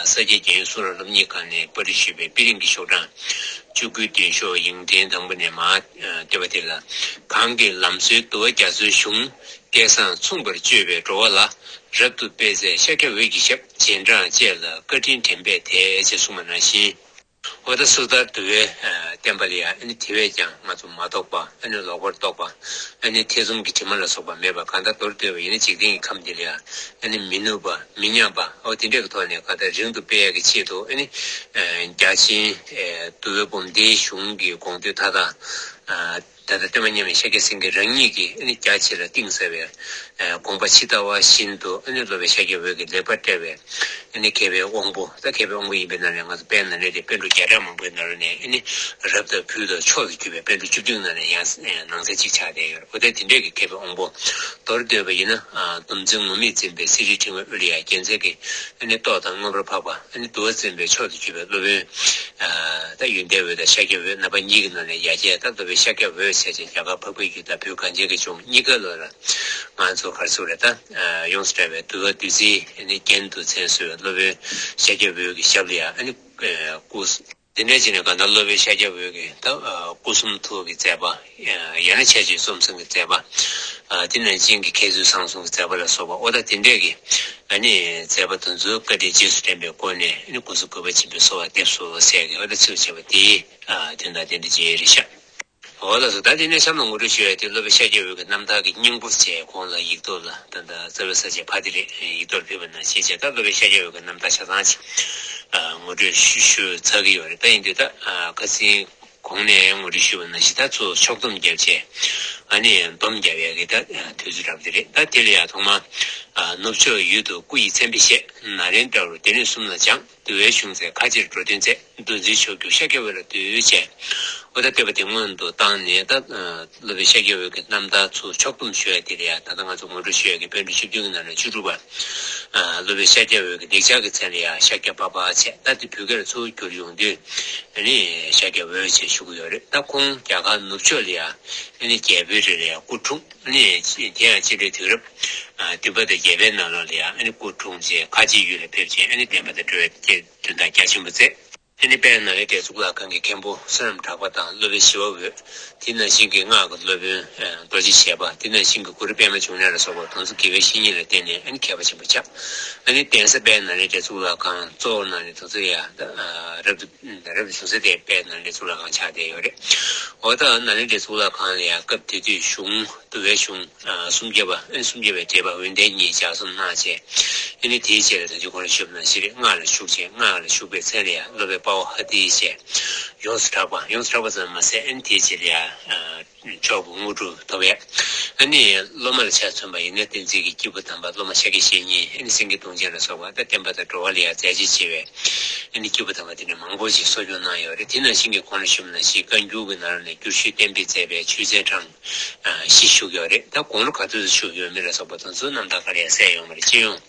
ས་སྐྱའི་རྒྱལ་ཡོངས་གསུང་རབ་སློབ་གཉེར་ཁང་ནས་པར་སྐྲུན་ཞུས་པའི་དཔེ་རིང་གི་ཤོག་གྲངས་བཅུ་དགུའི་མདུན་ཤོག་ཡིག་ཕྲེང་དང་པོ་ནས་མར་བསྟོད་པ་དེ་ལ། གང་གིས་ལམ་སྲོལ་འདུལ་བ་རྒྱ་མཚོའི་གཞུང་། སྐལ་བཟང་མཚུངས་པར་སྤྱོད་པའི་འགྲོ་བ་ལ། རབ་ཏུ་སྤེལ་མཛད་ཤཱཀྱ་འོད་ཀྱི་ཞབས། རྗེས་འབྲང་བཅས་ལ་བཀའ་དྲིན་དྲན་པས་དད། ཅེས་གསུངས་པ་ནང་བཞིན། འོ་ད་སོ་ཐར་འདུལ་བའི་བསྟན་པ་ལ་ཡང་ཨ་ནི་དེ་བས་ཀྱང་ང་ཚོ་མ་རྟོགས་པ། ཨ་ནི་ལོག་པར་རྟོག་པ། ཨ་ནི་ཐེ་ཚོམ་གྱི་དྲི་མ་ལ་སོགས་པ་མེད་པ། གང་ལྟར་མདོར་བསྡུས་པ་ཡིན་ན་འཇིག་རྟེན་གྱི་ཁམས་འདི་ལ་ཡང་ཨ་ནི་མི་ནུབ་པ། མི་ཉམས་པ། འོ་དེ་འདྲ་གི་ཐོག་ནས་གང་ལྟར་རིང་དུ་སྤེལ་ཡག་གི་ཆེད་དུ། ཨ་ནི་རྒྱ་ཆེན་འདུལ་བའི་འབུམ་སྡེའི་གཞུང་གི་དགོངས་དོན་མཐའ་དག་ད་ལྟ་སྟོན་པ་མཉམ་མེད་ཤཱཀྱ་སེང་གེ་རང་ཉིད་ཀྱིས་ཨ་ནི་རྒྱ་ཆེ་ལ་གཏིང་ཟབ་པའི་དགོངས་པ་ཇི་ལྟ་བ་བཞིན་དུ། ཨ་ནི་སློབ་དཔོན་ཤཱཀྱ་འོད་ཀྱིས་ལེགས་པར་བཀྲལ་བའི་ཨ་ནི་མཁས་པའི་དབང་པོ། ད་མཁས་པའི་དབང་པོ་ཡིན་པའི་ནང་ནས་ང་ཚོ་དཔལ་ནཱ་ལེནྡྲའི་པཎ་གྲུབ་བརྒྱ་ཕྲག་མང་པོའི་ནང་ནས་ཨ་ནི་རབ་དང་ཕུལ་དང་མཆོག་ཏུ་གྱུར་པའི་པཎ་གྲུབ་བཅུ་བདུན་ནང་ནས་ཡང་ནང་གསེས་གཅིག་ཆགས་བསྡད་ཡོད་རེད། འོ་ད་དེ་འདྲས་ཀྱི་མཁས་པའི་དབང་པོ། མདོར་བསྡུས་པ་ཡིན་ན། སྡོམ་འཛིན་ངུར་སྨྲིག་འཛིན་པའི་གསེར་ཁྲིའི་ཕྲེང་བའི་དབུ་ལ་ཡང་རྒྱལ་མཚན་གྱི་ཨ་ནི་ཏོག་དང་མངོན་པར་འཕགས་པ། ཨ་ནི་འདུལ་བ་འཛིན་པའི་མཆོག་ཏུ་གྱུར་པའི་སློབ་དཔོན། ད་ཡོན་ཏན་འོད་དང་ཤཱཀྱ་འོད་རྣམ་པ་གཉིས་ཀྱི་ནང་ནས་ཡར་རྒྱས། ད་སློབ་དཔོན་ཤཱཀྱ་འོད་ཟེར་བྱས་རྒྱ་གར་འཕགས་པའི་ཡུལ་དང་བོད་གངས་ཅན་གྱི་ལྗོངས་གཉིས་ཀ་ལོ་ལ་ང་ཚོ་ག་རེ་ཟེར་དགོས་རེད། ད་ཡོངས་སུ་གྲགས་པའི་འདུལ་བ་བདུད་རྩིའི་ཨ་ནི་རྒྱན་དུ་མཚན་གསོལ་བའི་སློབ་དཔོན་ཤཱཀྱ་འོད་ཀྱི་ཞབས་ལ་ཡང་ཨ་ནི་སྐུ། དེ་འདྲ་བྱས་ནས་གང་ལྟར་སློབ་དཔོན་ཤཱཀྱ་འོད་ཀྱི་ད་སྐུ་གསུང་ཐུགས་ཀྱི་མཛད་པ། ཡང་ན་ཕྱག་རྗེས་རྩོམ་གསུམ་གྱི་མཛད་པ། དེ་ནང་བཞིན་གྱི་མཁས་བཙུན་བཟང་གསུམ་གྱི་མཛད་པ་ལ་སོགས་པ། འོ་ད་དེ་འདྲས་ཀྱི་ཨ་ནི་མཛད་པ་དེ་ཚོའི་བཀའ་དྲིན་རྗེས་སུ་དྲན་པའི་སྒོ་ནས། ཨ་ནི་སྐུ་གསུང་གུས་པ་ཆེན་པོས་གསོལ་བ་འདེབས་སོ་ཟེར་གྱི། འོ་ད་ཚིགས་བཅད་པ་དེའི་དོན་དག་དེ་འདྲ་ཅིག་རེད་ཤག་འོ་ལགས་སོ། ད་དེ་ནས་གཤམ་ལ་ངོ་སྤྲོད་ཞུ་ཡ་དེ་སློབ་དཔོན་ཤཱཀྱ་འོད་ཀྱི་རྣམ་ཐར་གྱི་སྙིང་པོ་བཅས་གོང་ལ་ཡིག་ཐོག་ལ། ད་ལྟ་རྩ་བའི་ས་བཅད་ཕ་དེ་རེད། ཡིག་ཐོག་ལ་ཕུལ་བ་ནང་བཞིན་བྱས། ད་སློབ་དཔོན་ཤཱཀྱ་འོད་ཀྱི་རྣམ་ཐར་ཆ་ཚང་ཅིག་ངོ་སྤྲོད་ཞུ་ཞུ་ཚར་གྱི་ཡོད་རེད། ད་ཡིན་དུས་ད་ཁ་སང་གོང་ནས་ངོ་སྤྲོད་ཞུས་པ་ནང་བཞིན་ད་ཚུར་ཕྱོགས་སྡོམ་བརྒྱབ་བྱས། ཨ་ནི་སྡོམ་རྒྱབ་ཡ་གི་ད་དུས་ཚོད་རག་པ་དེ་རེད། ད་དེ་ལ་ཡ་ཐོག་མར་ནུབ་ཕྱོགས་ཡུལ་དུ་སྐུ་ཡི་མཚན་དཔེ་བཞེས། ནཱ་ལེནྡྲ་རུ་སྡེ་སྣོད་གསུམ་ལ་སྦྱངས། འདུལ་བའི་གཞུང་ཚད་ཁ་ཕྱིར་འགྲོ་དོན་མཛད། འདུལ་འཛིན་མཆོག་གྱུར་ཤཱཀྱ་འོད་ལ་འདུད་ཅེས། འོ་ད་བསྟོད་པ་དེ་སྔོན་དུ་བཏང་ནས། ད་སློབ་དཔོན་ཤཱཀྱ་འོད་ཀྱི་རྣམ་ཐར་ཚུར་ཕྱོགས་སྡོམ་ཞུ་ཡ་དེ་ལ་ཡ། ད་ལྟ་ང་ཚོ་ངོ་སྤྲོད་ཞུ་ཡ་གི་པཎ་གྲུབ་བཅུ་བདུན་གྱི་ནང་ནས་བཅུ་དྲུག་པ། སློབ་དཔོན་ཤཱཀྱ་འོད་ཀྱི་ལེགས་སྦྱར་གྱི་མཚན་ལ་ཡ་ཤཱཀྱ་པ་པ་བྱས། ད་དེ་བོད་སྐད་ལ་ཚུར་བསྒྱུར་ཡོང་དུས་ཨ་ནི་ཤཱཀྱ་འོད་ཅེས་ཞུ་གི་ཡོད་རེད། ད་ཁོང་རྒྱ་གར་ནུབ་ཕྱོགས་ལ་ཡ་ཨ་ནི་རྒྱལ་པོའི་རིང་ལ་ཡ་སྐུ་འཁྲུངས། ཨ་ནི་དེ་ཡང་སྤྱི་ལོའི་དུས་རབས་བདུན་པ་དང་བརྒྱད་པའི་ནང་ལོགས་ལ་ཡ་ཨ་ནི་སྐུ་འཁྲུངས་བྱས། ཁ་ཆེའི་ཡུལ་ལ་ཕེབས་བྱས། ཨ་ནི་བསྟན་པ་དང་འགྲོ་བའི་དོན་དག་རྒྱ་ཆེན་པོ་མཛད། ཨ་ནི་དཔལ་ནཱ་ལེནྡྲའི་གཙུག་ལག་ཁང་གི་མཁན་པོ་བསོད་ནམས་གྲགས་པ་དང་སློབ་དཔོན་ཞི་བ་འོད། དེ་ནང་བཞིན་གྱི་སྔགས་ཀྱི་སློབ་དཔོན་རྡོ་རྗེ་བཞད་པ། དེ་ནང་བཞིན་གྱི་གུ་རུ་པདྨ་འབྱུང་གནས་ལ་སོགས་པ་དེ་ཚོ་དགེ་བའི་བཤེས་གཉེན་ལ་བརྟེན་ནས་ཨ་ནི་མཁས་པ་ཆེན་པོ་ཆགས། ཨ་ནི་གདན་ས་དཔལ་ནཱ་ལེནྡྲའི་གཙུག་ལག་ཁང་གཙོ་བོར་གནང་ནས་དེ་ཚོ་ཡ་ད་རབ་ཏུ་རབ་ཏུ་བྱུང་ས་དེ་དཔལ་ནཱ་ལེནྡྲའི་གཙུག་ལག་ཁང་ཆགས་བསྡད་ཡོད་རེད། འོ་ད་ནཱ་ལེནྡྲའི་གཙུག་ལག་ཁང་ལ་ཡ་སྐབས་དེ་དུས་གཞུང་། འདུལ་བའི་གཞུང་སུམ་བརྒྱ་པ། ཨ་ནི་སུམ་བརྒྱ་པའི་འགྲེལ་པ་ཡོན་ཏན་གཉིས་ལྗགས་རྩོམ་གནང་བྱས། ཨ་ནི་དེའི་རྗེས་ལ་ད་ཅི་གོང་ལ་ཞུས་པ་ནང་བཞིན་རེད། སྔགས་ལ་ཞུགས་བྱས། སྔགས་ལ་ཞུགས་པའི་མཚན་ལ་ཡང་སློབ་དཔོན་དཔའ་བོ་ཧ་ཏི་ཞེས་ཡོངས་སུ་གྲགས་པ། ཡོངས་སུ་གྲགས་པ་ཙམ་མ་ཟད། ཨ་ནི་དེའི་རྗེས་ལ་ཡང་མཆོག་གི་དངོས་གྲུབ་ཐོབ་པས། ཨ་ནི་སློབ་མ་ལ་ཆ་མཚོན་པ་ཡིན་ན་བསྟན་འཛིན་གྱི་སྐྱེས་བུ་དམ་པ་སློབ་མ་ཤཱཀྱ་བཤེས་གཉེན། ཨ་ནི་སེང་གེ་གདོང་ཅན་ལ་སོགས་པ། ད་བསྟན་པ་དང་འགྲོ་བ་ལ་ཡང་མཛད་རྗེས་ཆེ་བའི་ཨ་ནི་སྐྱེས་བུ་དམ་པ་དེ་འདྲ་མང་པོ་ཞིག་གསོ་སྐྱོང་གནང་ཡོད་རེད། དེ་ནང་བཞིན་གྱི་གོང་ལ་ཞུས་པ་ནང་བཞིན་བཀའ་འགྱུར་གྱི་ནང་ནས་བསྒྱུར་ཞུས་གཏན་འབེབས་མཛད་པའི་ཆོས་ཚན་གྲངས་བཞི་བཞུགས་ཡོད་རེད། ད་དགུང་ལོ་ག་ཚོད་བཞུགས་ཡོད་མེད་ལ་སོགས་པ་དེ་ཚོའི་རྣམ་ཐར་ག་རེ་ཡང་གསལ་ཡོད་མ་རེད། སྤྱི་ཡོངས་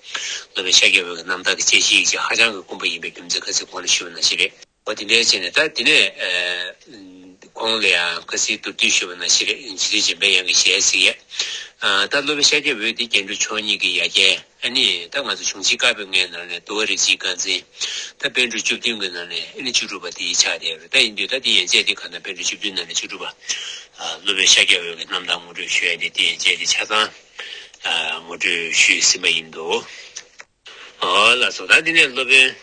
སློབ་དཔོན་ཤཱཀྱ་འོད་ཀྱི་རྣམ་ཐར་གྱི་དཔྱད་གཞིའི་ཡིག་ཆ་ཧ་ཅང་གི་དཀོན་པོ་ཡིན་པའི་རྒྱུ་མཚན་ཁ་སང་གོང་ལ་ཞུས་པ་ནང་བཞིན་རེད། འོ་དེ་འདྲའི་བྱས་ནས་ད་དེ་ནས་གོང་ལ་ཡང་ཁ་སང་མདོར་བསྡུས་ཞུས་པ་ནང་བཞིན་རེད། འཇིག་རྟེན་འཇམ་པའི་དབྱངས་ཀྱི་ཞལ་གཟིགས་ཡས། ད་སློབ་དཔོན་ཤཱཀྱ་འོད་དེ་རྒྱན་དྲུག་མཆོག་གཉིས་ཀྱི་ཡ་གྱལ། ཨ་ནི་ད་ང་ཚོ་གཞུང་ཆེན་བཀའ་པོད་ལྔའི་ནང་ནས་འདུལ་བ་རིགས་གཅིག་རྐང་འཛིན། ད་པཎ་གྲུབ་བཅུ་བདུན་གྱི་ནང་ནས་ཨ་ནི་བཅུ་དྲུག་པ་དེ་ཆགས་བསྡད་ཡོད་རེད། ད་ཡིན་དུས་ད་དེ་ཡན་ཆད་དེ་ག་ན་པཎ་གྲུབ་བཅུ་བདུན་ནང་ནས་བཅུ་དྲུག་པ། སློབ་དཔོན་ཤཱཀྱ་འོད་ཀྱི་རྣམ་ཐར་ངོ་སྤྲོད་ཞུ་ཡ་དེ་དེ་ཡན་ཆད་དེ་ཆ་ཚང་ངོ་སྤྲོད་ཞུས་ཟིན་པ་ཡིན་འདུག་འོ་ལགས་སོ། ད་དེ་ནས་སློབ་དཔོན་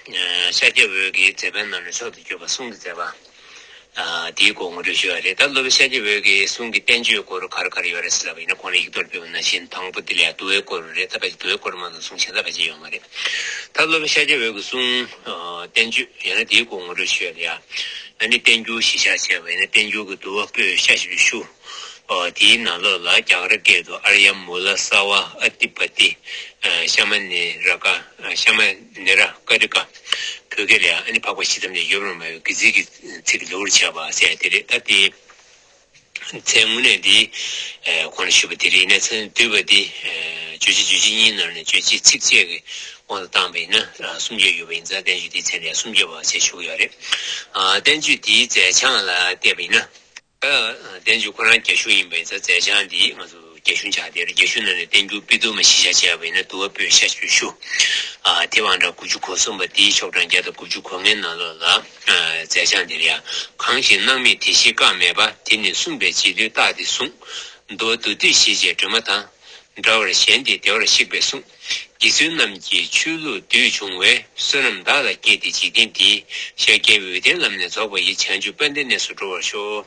ཤཱཀྱ་འོད་ཀྱི་མཛད་པའི་ནང་ནས་མཆོག་ཏུ་གྱུར་པ་གསུང་གི་མཛད་པ། ཨ། དེའི་སྐོར་ངོ་སྤྲོད་ཞུ་ཡ་རེད། ད་སློབ་དཔོན་ཤཱཀྱ་འོད་ཀྱི་གསུང་གི་བསྟན་བཅོས་སྐོར་ག་རེ་ག་རེ་ཡོད་རེད་ཟེར་ལབ་པ་ཡིན་ན། གོང་ལ་ཡིག་ཐོག་ཕུལ་བ་ནང་བཞིན་དང་པོ་དེ་ལ་ཡ་འདུལ་བའི་སྐོར་རེད། ད་ཕལ་ཆེར་འདུལ་བའི་སྐོར་མ་གཏོགས་གསུང་བྱས་ན་ཕལ་ཆེར་ཡོད་མ་རེད། ད་སློབ་དཔོན་ཤཱཀྱ་འོད་ཀྱི་གསུང་ཨ་བསྟན་བཅོས་ཡང་ན་དེའི་སྐོར་ངོ་སྤྲོད་ཞུ་ཡ་རེད་ཡ། ཨ་ནི་བསྟན་འགྱུར་གཞི་བཞག་བྱས་པ་ཡིན་ན་བསྟན་འགྱུར་གྱི་འདུལ་བ་པོད་ཤ་ཞིབ་ཞུ། ཨ། དེའི་ནང་ལོགས་ལ་རྒྱ་གར་སྐད་དུ་ཨཱརྱ་མུ་ལ་སརྦ་ཨ་ཏི་པ་ཏི། ཨ། ཤ་མ་ནི་ར་ཀ་ཤ་མ་ནི་ར་ཀ་རི་ཀ་བོད་སྐད་ལ་ཡང་ཨ་ནི་འཕགས་པ་ཇི་ཙམ་ལས་ཡོད་པར་སྨྲ་བའི་དགེ་ཚུལ་གྱི་ཚིག་གི་ལེའུར་བྱས་པ་ཟེར་དེ་རེད། ད་དེ་མཚན་དངོས་གནས་འདི་ཨ་གོང་ལ་ཞུས་པ་དེ་རེད། ཡིན་ནའི་མཚན་བསྡུས་པ་འདི་ཨ་རྗོད་བྱེད་རྗོད་བྱེད་གཉིས་ནང་ནས་རྗོད་བྱེད་ཚིགས་བཅད་ཀྱི་དབང་དུ་བཏང་བ་ཡིན་ན་ཨ་སུམ་བརྒྱ་ཡོད་པ་ཡིན་ཙང་བསྟན་བཅོས་འདིའི་མཚན་ལ་ཡང་སུམ་བརྒྱ་པ་ཞེས་ཞུ་གི་ཡོད་རེད། ཨ་བསྟན་བཅོས་འདིའི་མཛད་བྱང་ལ་བལྟས་པ་ཡིན་ན། ཨ། བསྟན་བཅོས་ཁོ་རང་རྒྱ་གཞུང་ཡིན་པ་ཡིན་ཙང་མཛད་བྱང་འདི་ང་ཚོ་རྒྱ་གཞུང་ཆགས་བསྡད་རེད། རྒྱ་གཞུང་ནང་ནས་བསྟན་འགྱུར་དཔེ་བསྡུར་མ་གཞི་བཞག་བྱས་པ་ཡིན་ན་འདུལ་བ་པོད་ཤ་ཞིབ་ཞུ། ཨ། དེ་དབང་དྲག་དགུ་བཅུ་གོ་གསུམ་པ་འདིའི་ཤོག་གྲངས་བརྒྱ་དང་དགུ་བཅུ་གོ་ལྔའི་ནང་ལོགས་ལ། ཨ། མཛད་བྱང་འདིར་ཡང་གང་ཞིག་སྣང་མེད་དེ་བཞིན་བཀག་མེད་པ། དེ་ནི་གསུངས་པའི་རྗེས་མཐུན་རྟགས་འདི་བཟུང་། མདོ་མདོ་སྡུད་ཞེས་བྱའི་སྒྲོན་མ་དང་། འདྲ་བར་གཞན་དེ་བདེ་བར་གཤེགས་པས་གསུངས། རྗེ་བཙུན་རྣམས་ཀྱིས་ཆོས་ལུགས་བསྡུས་བྱུང་བས་བསོད་ནམས་བདག་ལ་སྐྱེས་ཏེ་འཇིག་རྟེན་འདིའི་ཤཱཀྱའི་འོད་ལྡན་ལམ་ནས་རྫོགས་པ་ཡི། བྱང་ཆུབ་དཔལ་ལྡན་གནས་སུ་འགྲོ་བར་ཤོག།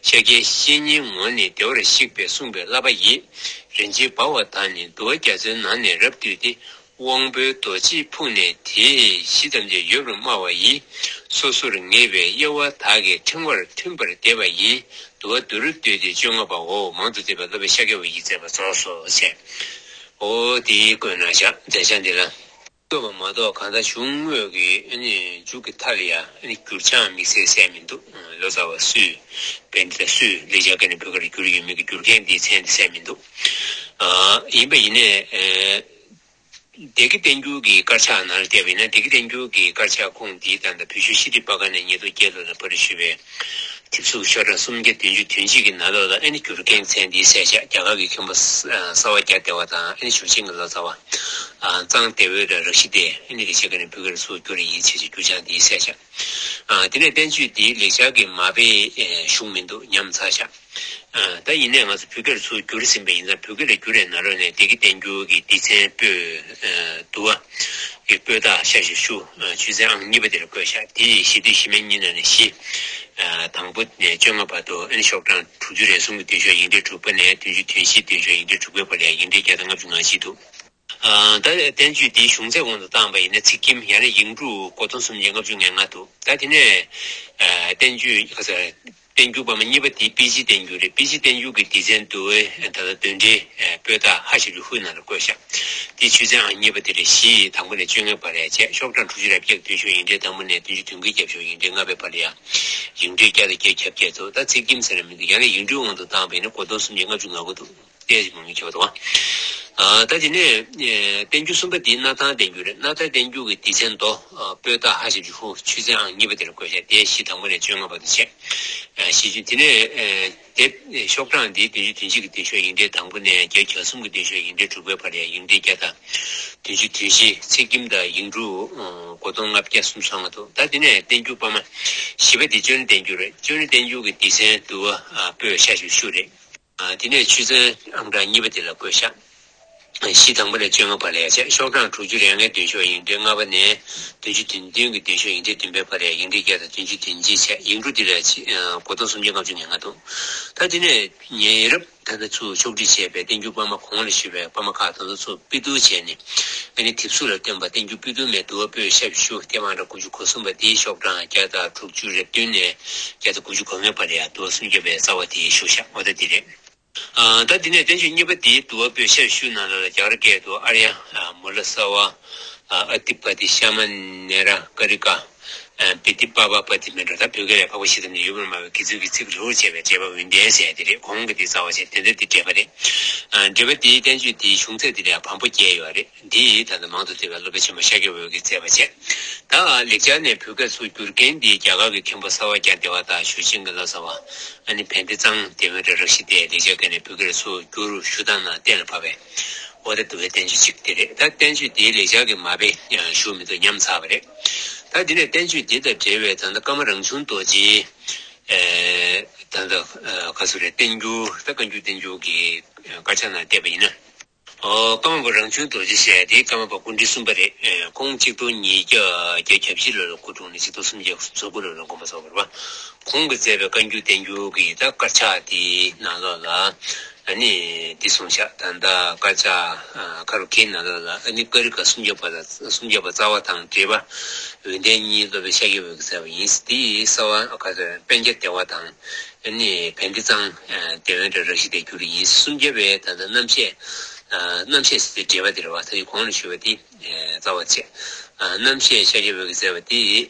ཤཱཀྱའི་བཤེས་གཉེན་ངོ་ནི་བདེ་བར་གཤེགས་པས་གསུངས་པའི་བསླབ་པ་ཡིས། རིན་ཆེན་འབར་བ་དག་ནི་འདུལ་བ་རྒྱ་མཚོའི་ནང་ནས་རབ་བཏུས་ཏེ། དབང་པོའི་རྡོ་རྗེས་ཕུག་ནས་དེ་བཞི་ཐམས་ཅད་ཡོད་པར་སྨྲ་བ་ཡིས། སོ་སོར་ངེས་པའི་དབྱེ་བ་དག་གི་ཕྲེང་བར་མཐུན་པར་བསྡེབས་པ་ཡིས། འདུལ་བ་བསྡུ་རུབ་བསྡུས་ཏེ་བཅོ་ལྔ་པའོ། མང་དུ་བསྡུས་པའི་སློབ་དཔོན་ཤཱཀྱ་འོད་ཀྱི་མཛད་པ་རྫོགས་སོ་ཞེས། འོ་དེའི་སྐོར་ན་བཞག་མཛད་བྱང་འདི་ལ། ཐོས་པ་མ་གཏོགས་གང་ལྟར་གཞུང་དངོས་ཀྱི་ཨ་ནི་མཇུག་གི་མཐའ་ལ་ཡང་ཨ་ནི་འགྱུར་བྱང་དམིགས་བསལ་གསལ་མི་འདུག། ལོ་ཙཱ་བ་སུས་བན་དེ་ལ་སུས་ལེགས་སྦྱར་སྐད་ནས་བོད་སྐད་ལ་བསྒྱུར་ཡོད་མེད་ཀྱི་འགྱུར་མཁན་འདིའི་མཚན་དེ་གསལ་མི་འདུག། ཨ། ཡིན་པ་ཡིན་ནའི། ཨ། སྡེ་དགེ་བསྟན་འགྱུར་གྱི་དཀར་ཆག་ནང་ལ་བལྟས་པ་ཡིན་ན། སྡེ་དགེ་བསྟན་འགྱུར་གྱི་དཀར་ཆག་ཁུངས་འདིའི་སྟེང་དུ་བོད་གཞུང་ཤེས་རིག་པར་ཁང་ནས་ཉིས་སྟོང་བརྒྱད་ལོ་ལ་པར་སྐྲུན་ཞུས་པའི་དེབ་གཟུགས་ཤོག་གྲངས་སུམ་བརྒྱ་བདུན་ཅུ་དོན་གཅིག་གི་ནང་ལོགས་ལ་ཨ་ནི་འགྱུར་མཁན་མཚན་འདིའི་གསལ་བཞག། རྒྱ་གར་གྱི་མཁན་པོ་ས་ཨ་རྩ་བ་རྒྱ་སྡེ་པ་དང་ཨ་ནི་ཞུ་ཆེན་གྱི་ལོ་ཙཱ་བ། ཨ། གཙང་སྡེ་པའི་ར་རག་ཤི་སྡེ་ཨ་ནི་ལེགས་སྦྱར་སྐད་ནས་བོད་སྐད་ལ་ཚུར་བསྒྱུར་ཡིན་ཞེས་འགྱུར་བྱང་འདིའི་གསལ་བཞག། ཨ། དེ་ནས་བསྟན་བཅོས་འདི་ལེགས་སྦྱར་གྱི་མ་དཔེ་ཨེ་ཞུགས་མི་འདུག། ཉམས་ཚར་བཞག། ཨ། ད་ཡིན་ནའི་ང་ཚོ་བོད་སྐད་ལ་ཚུར་བསྒྱུར་ཟིན་པ་ཡིན་ཙང་། བོད་སྐད་ལ་བསྒྱུར་བའི་ནང་ལོགས་ནས་སྡེ་དགེ་བསྟན་འགྱུར་གྱི་སྡེ་ཚན་པོད་ཨ་འདུལ་བ་གི་པོད་རྟགས་ཤ་ཞིབ་ཞུ། ཨ། ཆོས་ཚན་ཨང་གཉིས་པ་དེ་ལ་བཀོད་བཞག། དེ་ཡི་ཞི་བདེ་ཞི་མིན་གཉིས་ནང་ནས་ཞི། ཨ། དང་པོ་ནས་བཅོ་ལྔ་བར་དུ་ཨ་ནི་ཤོག་གྲངས་དྲུག་ཅུ་རེ་གསུམ་གྱི་མདུན་ཤོག་ཡིག་འབྲེལ་དྲུག་པ་ནས་བདུན་ཅུ་དོན་བཞི་མདུན་ཤོག་ཡིག་འབྲེལ་དྲུག་པའི་བར་ལ་ཡང་ཡིག་འབྲེལ་བརྒྱ་དང་ལྔ་བཅུ་ང་བཞི་འདུག། ཨ། ད་བསྟན་བཅོས་འདིའི་གཞུང་ཚད་དབང་དུ་བཏང་བ་ཡིན་ན་ཚིག་ཁྱིམ་ཡང་ན་ཡིག་འབྲུ་སྒོར་དོན་སུམ་བརྒྱ་ལྔ་བཅུ་ང་ལྔ་འདུག། ད་དེ་ནས་ཨ་བསྟན་བཅོས་ག་ས་བསྟན་འགྱུར་པར་མ་གཉིས་པ་དེ་པཎ་ཆེན་བསྟན་འགྱུར་རེད། པཎ་ཆེན་བསྟན་འགྱུར་གྱི་སྡེ་ཚན་བསྡུ་བའི་ད་ལྟ་དོན་འགྲེལ་པོད་རྟགས་ཧ་ཞབས་ཀྱུ་ཧུ་ནང་ལ་བཀོད་བཞག། དེ་ཆོས་ཚན་ཨང་གཉིས་པ་དེ་རེད། བཞི་ཡི་དང་པོ་ནས་བཅོ་ལྔའི་བར་ལ་ཡང་བྱས། ཤོག་གྲངས་དྲུག་ཅུ་རེ་བརྒྱད་ཀྱི་མདུན་ཤོག་ཡིག་འབྲེལ་དང་པོ་ནས་བདུན་ཅུ་དོན་དགུའི་རྒྱབ་ཤོག་ཡིག་འབྲེལ་ལྔ་པའི་བར་ལ་ཡང་ཡིག་འབྲེལ་བརྒྱ་དང་བརྒྱད་ཁྱབ་བརྒྱད་འདུག། ད་ཚིག་ཁྱིམ་ཟེར་ན་མི་འདུག། ཡང་ན་ཡིག་འབྲུའི་དབང་དུ་བཏང་བ་ཡིན་ན་སྒོར་དོན་སུམ་བརྒྱ་ལྔ་བཅུ་ང་དགུ་འདུག། ཏོག་ཙམ་མང་ཉུང་ཁྱད་པར་འདུག་པ། ཨ། ད་དེ་ནས་ཨེ་བསྟན་འགྱུར་གསུམ་པ་འདི་སྣར་ཐང་བསྟན་འགྱུར་རེད། སྣར་ཐང་བསྟན་འགྱུར་གྱི་སྡེ་ཚན་མདོ་ཨ་པོད་རྟགས་ཧ་ཞབས་ཀྱུ་ཧུ། ཆོས་ཚན་ཨང་གཉིས་པ་དེ་ལ་བཀོད་བཞག། དེ་བཞི་དང་པོ་ནས་བཅོ་ལྔ་བར་དུ་བྱས། ཨ། བཞི་བཅུ། དེ་ནས་ཨེ་དེ་ཤོག་གྲངས་འདི་བདུན་ཅུ་དོན་གཅིག་གི་མདུན་ཤོག་ཡིག་འབྲེལ་དང་པོ་ནས་བརྒྱད་ཅུ་གྱ་གསུམ་གྱི་མདུན་ཤོག་ཡིག་འབྲེལ་དྲུག་པའི་བར་ཡང་ཡིག་འབྲེལ་བརྒྱ་དང་བདུན་ཅུ་དོན་བཞི། ཚིག་ཁྱིམ་དང་ཡིག་འབྲུ་ཨ་སྒོར་དོན་ལྔ་བརྒྱ་སུམ་ཅུ་སོ་ལྔ་འདུག། ད་དེ་ནས་བསྟན་འགྱུར་དཔར་མ་བཞི་པ་འདི་ཅོ་ནེ་བསྟན་འགྱུར་རེད། ཅོ་ནེ་བསྟན་འགྱུར་གྱི་སྡེ་ཚན་འདུལ་བ་ཨ་པོད་ཤ་ཞབས་ཀྱུ་ཧུ་རེད། ཨ། དེ་ནས་ཆོས་ཚན་ཨང་གྲངས་གཉིས་པ་དེ་ལ་བཀོད་བཞག། བཞི་དང་པོ་ནས་བཅོ་ལྔ་བར་ལ་ཡང་བྱས། ཤོག་གྲངས་དྲུག་ཅུ་རེ་ལྔའི་མདུན་ཤོག་ཡིག་འབྲེལ་ལྔ་པ་ནས་བདུན་ཅུ་དོན་བདུན་གྱི་མདུན་ཤོག་ཡིག་འབྲེལ་བདུན་པའི་བར་ལ་ཡང་ཡིག་འབྲེལ་བརྒྱ་དང་བདུན་ཅུ་དོན་གཅིག་བྱས། ཡིག་འབྲུ་དེ་ལ་ཕྱི་ཨ་སྒོར་དོན་སུམ་བརྒྱ་ལྔ་བཅུ་ང་ལྔ་འདུག། ད་དེ་ནས་ཉེ་རབས་ད་ལྟ་ཚུར་ཕྱོགས་སྒྲིག་བྱས་པའི་བསྟན་འགྱུར་དཔར་མ་གོང་ལ་ཞུས་པའི་དཔར་མ་ཁག་དེ་ཚོ་ཚུར་དཔེ་བསྡུར་བྱས་ནས། ཨ་ནི་དེབ་གཟུགས་ལ་བསྟན་པ་བསྟན་འགྱུར་དཔེ་བསྡུར་མའི་འདུལ་བ་པོད་ཤ་ཞབས་ཀྱུ་ཧུ་དེབ་ཨང་གྲངས་དགུ་བཅུ་གོ་གསུམ་པ་འདིའི་ཤོག་གྲངས་བརྒྱ་དང་དྲུག་ཅུ་རེ་བདུན་ནས་བརྒྱ་དང་དགུ་བཅུ་གོ་ལྔའི་བར་ལ་ཡང་འདུལ་བ་སུམ་བརྒྱ་པའི་རྩ་བ་དེ་ཞུ་བཞག། འོ་ད་འདི་རེད། ཨ། ད་འདི་ནས་བསྟན་བཅོས་གཉིས་པ་འདིའི་འདུལ་བ་པོད་ཤ་ཞབས་ཀྱུ་ནང་ལ་རྒྱ་གར་སྐད་དུ་ཨཱརྱ་མུ་ལ་སརྦ་ཨ་ཏི་པ་ཏི་ཤ་མ་ནེ་ར་ཀ་རི་ཀ་ཨ་པི་ཏི་པ་བ་པ་ཏི་མེ་འགྲོ། ད་བོད་སྐད་ལ་འཕགས་པ་ཞི་དང་ནི་ཡོད་པར་སྨྲ་བའི་དགེ་ཚུལ་གྱི་ཚིག་ལེའུར་བྱས་པའི་འགྲེལ་པ་འོན་ཏན་ཟེར་ཡ་དེ་རེད། གོང་གི་དེ་རྩ་བ་བྱས། དེ་འདྲ་དེ་འགྲེལ་པ་རེད། ཨ། འགྲེལ་པ་འདིའི་བསྟན་བཅོས་འདིའི་གཞུང་ཚད་འདི་ལ་ཡང་བམ་པོ་བརྒྱད་ཡོད་རེད། འདི་ད་ལྟ་མང་དུ་བསྡུས་པའི་སློབ་དཔོན་ཆེན་པོ་ཤཱཀྱ་འོད་ཀྱིས་མཛད་པ་བྱས། ད་ལེགས་སྦྱར་ནས་བོད་སྐད་ཚུར་བསྒྱུར་མཁན་འདི་རྒྱ་གར་གྱི་མཁན་པོ་ས་བ་རྒྱ་སྡེ་པ་དང་ཞུ་ཆེན་གྱི་ལོ་ཙཱ་བ། ཨ་ནི་བན་དེ་གཙང་སྡེ་པའི་ར་རག་ཤི་སྡེས་ལེགས་སྦྱར་སྐད་ནས་བོད་སྐད་ལ་ཚུར་བསྒྱུར་ཞུ་སྟངས་ནང་གཏན་ལ་ཕབ་པའི། འོ་ད་འདུལ་བའི་བསྟན་བཅོས་གཅིག་དེ་རེད། ད་བསྟན་བཅོས་འདིའི་ལེགས་སྦྱར་གྱི་མ་དཔེ་ཞུ་མི་འདུག། ཉམས་ཚར་བ་རེད། ད་འདི་ནས་བསྟན་བཅོས་འདི་དང་འབྲེལ་བའི་ད་ལྟ་ཀརྨ་རང་བྱུང་རྡོ་རྗེའི། ཨེ། ད་ལྟ་ཨ་ག་ཚོད་རེད། བསྟན་འགྱུར། ད་བཀའ་འགྱུར་བསྟན་འགྱུར་གྱི་དཀར་ཆག་ནང་བལྟས་པ་ཡིན་ན། ཨོ། ཀརྨ་པ་རང་བྱུང་རྡོ་རྗེ་ཞེས་དེ་ཀརྨ་པ་སྐུ་ཕྲེང་གསུམ་པ་རེད། ཨེ། ཁོང་གཅིག་སྟོང་ཉིས་བརྒྱ་བརྒྱད་ཅུ་གྱ་བཞི་ལོ་ལ་སྐུ་འཁྲུངས་ནས་གཅིག་སྟོང་སུམ་བརྒྱ་སོ་དགུ་ལོ་ལ་དགོངས་པ་རྫོགས་པ་རེད་པ། ཁོང་གིས་མཛད་པའི་བཀའ་འགྱུར་བསྟན་འགྱུར་གྱི་ད་དཀར་ཆག་དེའི་ནང་ལོགས་ལ་ཨ་ནི་འདི་གསུངས་ཤག་ད་ལྟ་དཀར་ཆག་ཨ་ཁ་རུ་ཁའི་ནང་ལོགས་ལ་ཨ་ནི་ཀ་རི་ཀ་སུམ་བརྒྱ་པ་དང་སུམ་བརྒྱ་པ་རྩ་བ་དང་འབྲེལ་བ་འོད་ལྡན་གཉིས་སློབ་དཔོན་ཤཱཀྱ་པ་གིས་མཛད་པ་ཡིན། དེའི་གསར་བ་ཁ་སོ་པཎ་ཆེན་བདེ་བ་དང་། ཨ་ནི་བན་དེ་གཙང་། ཨ། དེ་བན་དེ་རང་བཞིན་དེ་བསྒྱུར་ཡིན། སུམ་བརྒྱ་པའི་ད་ལྟ་རྣམ་བཤད། ཨ། རྣམ་བཤད་ཟེར་དེ་འགྲེལ་པ་དེ་རེད་པ། ད་དེ་གོང་ལ་ཞུས་པ་དེ། ཨ། རྩ་བ་བྱས། ཨ། རྣམ་བཤད་ཤཱཀྱ་པ་གིས་མཛད་པ་དེ།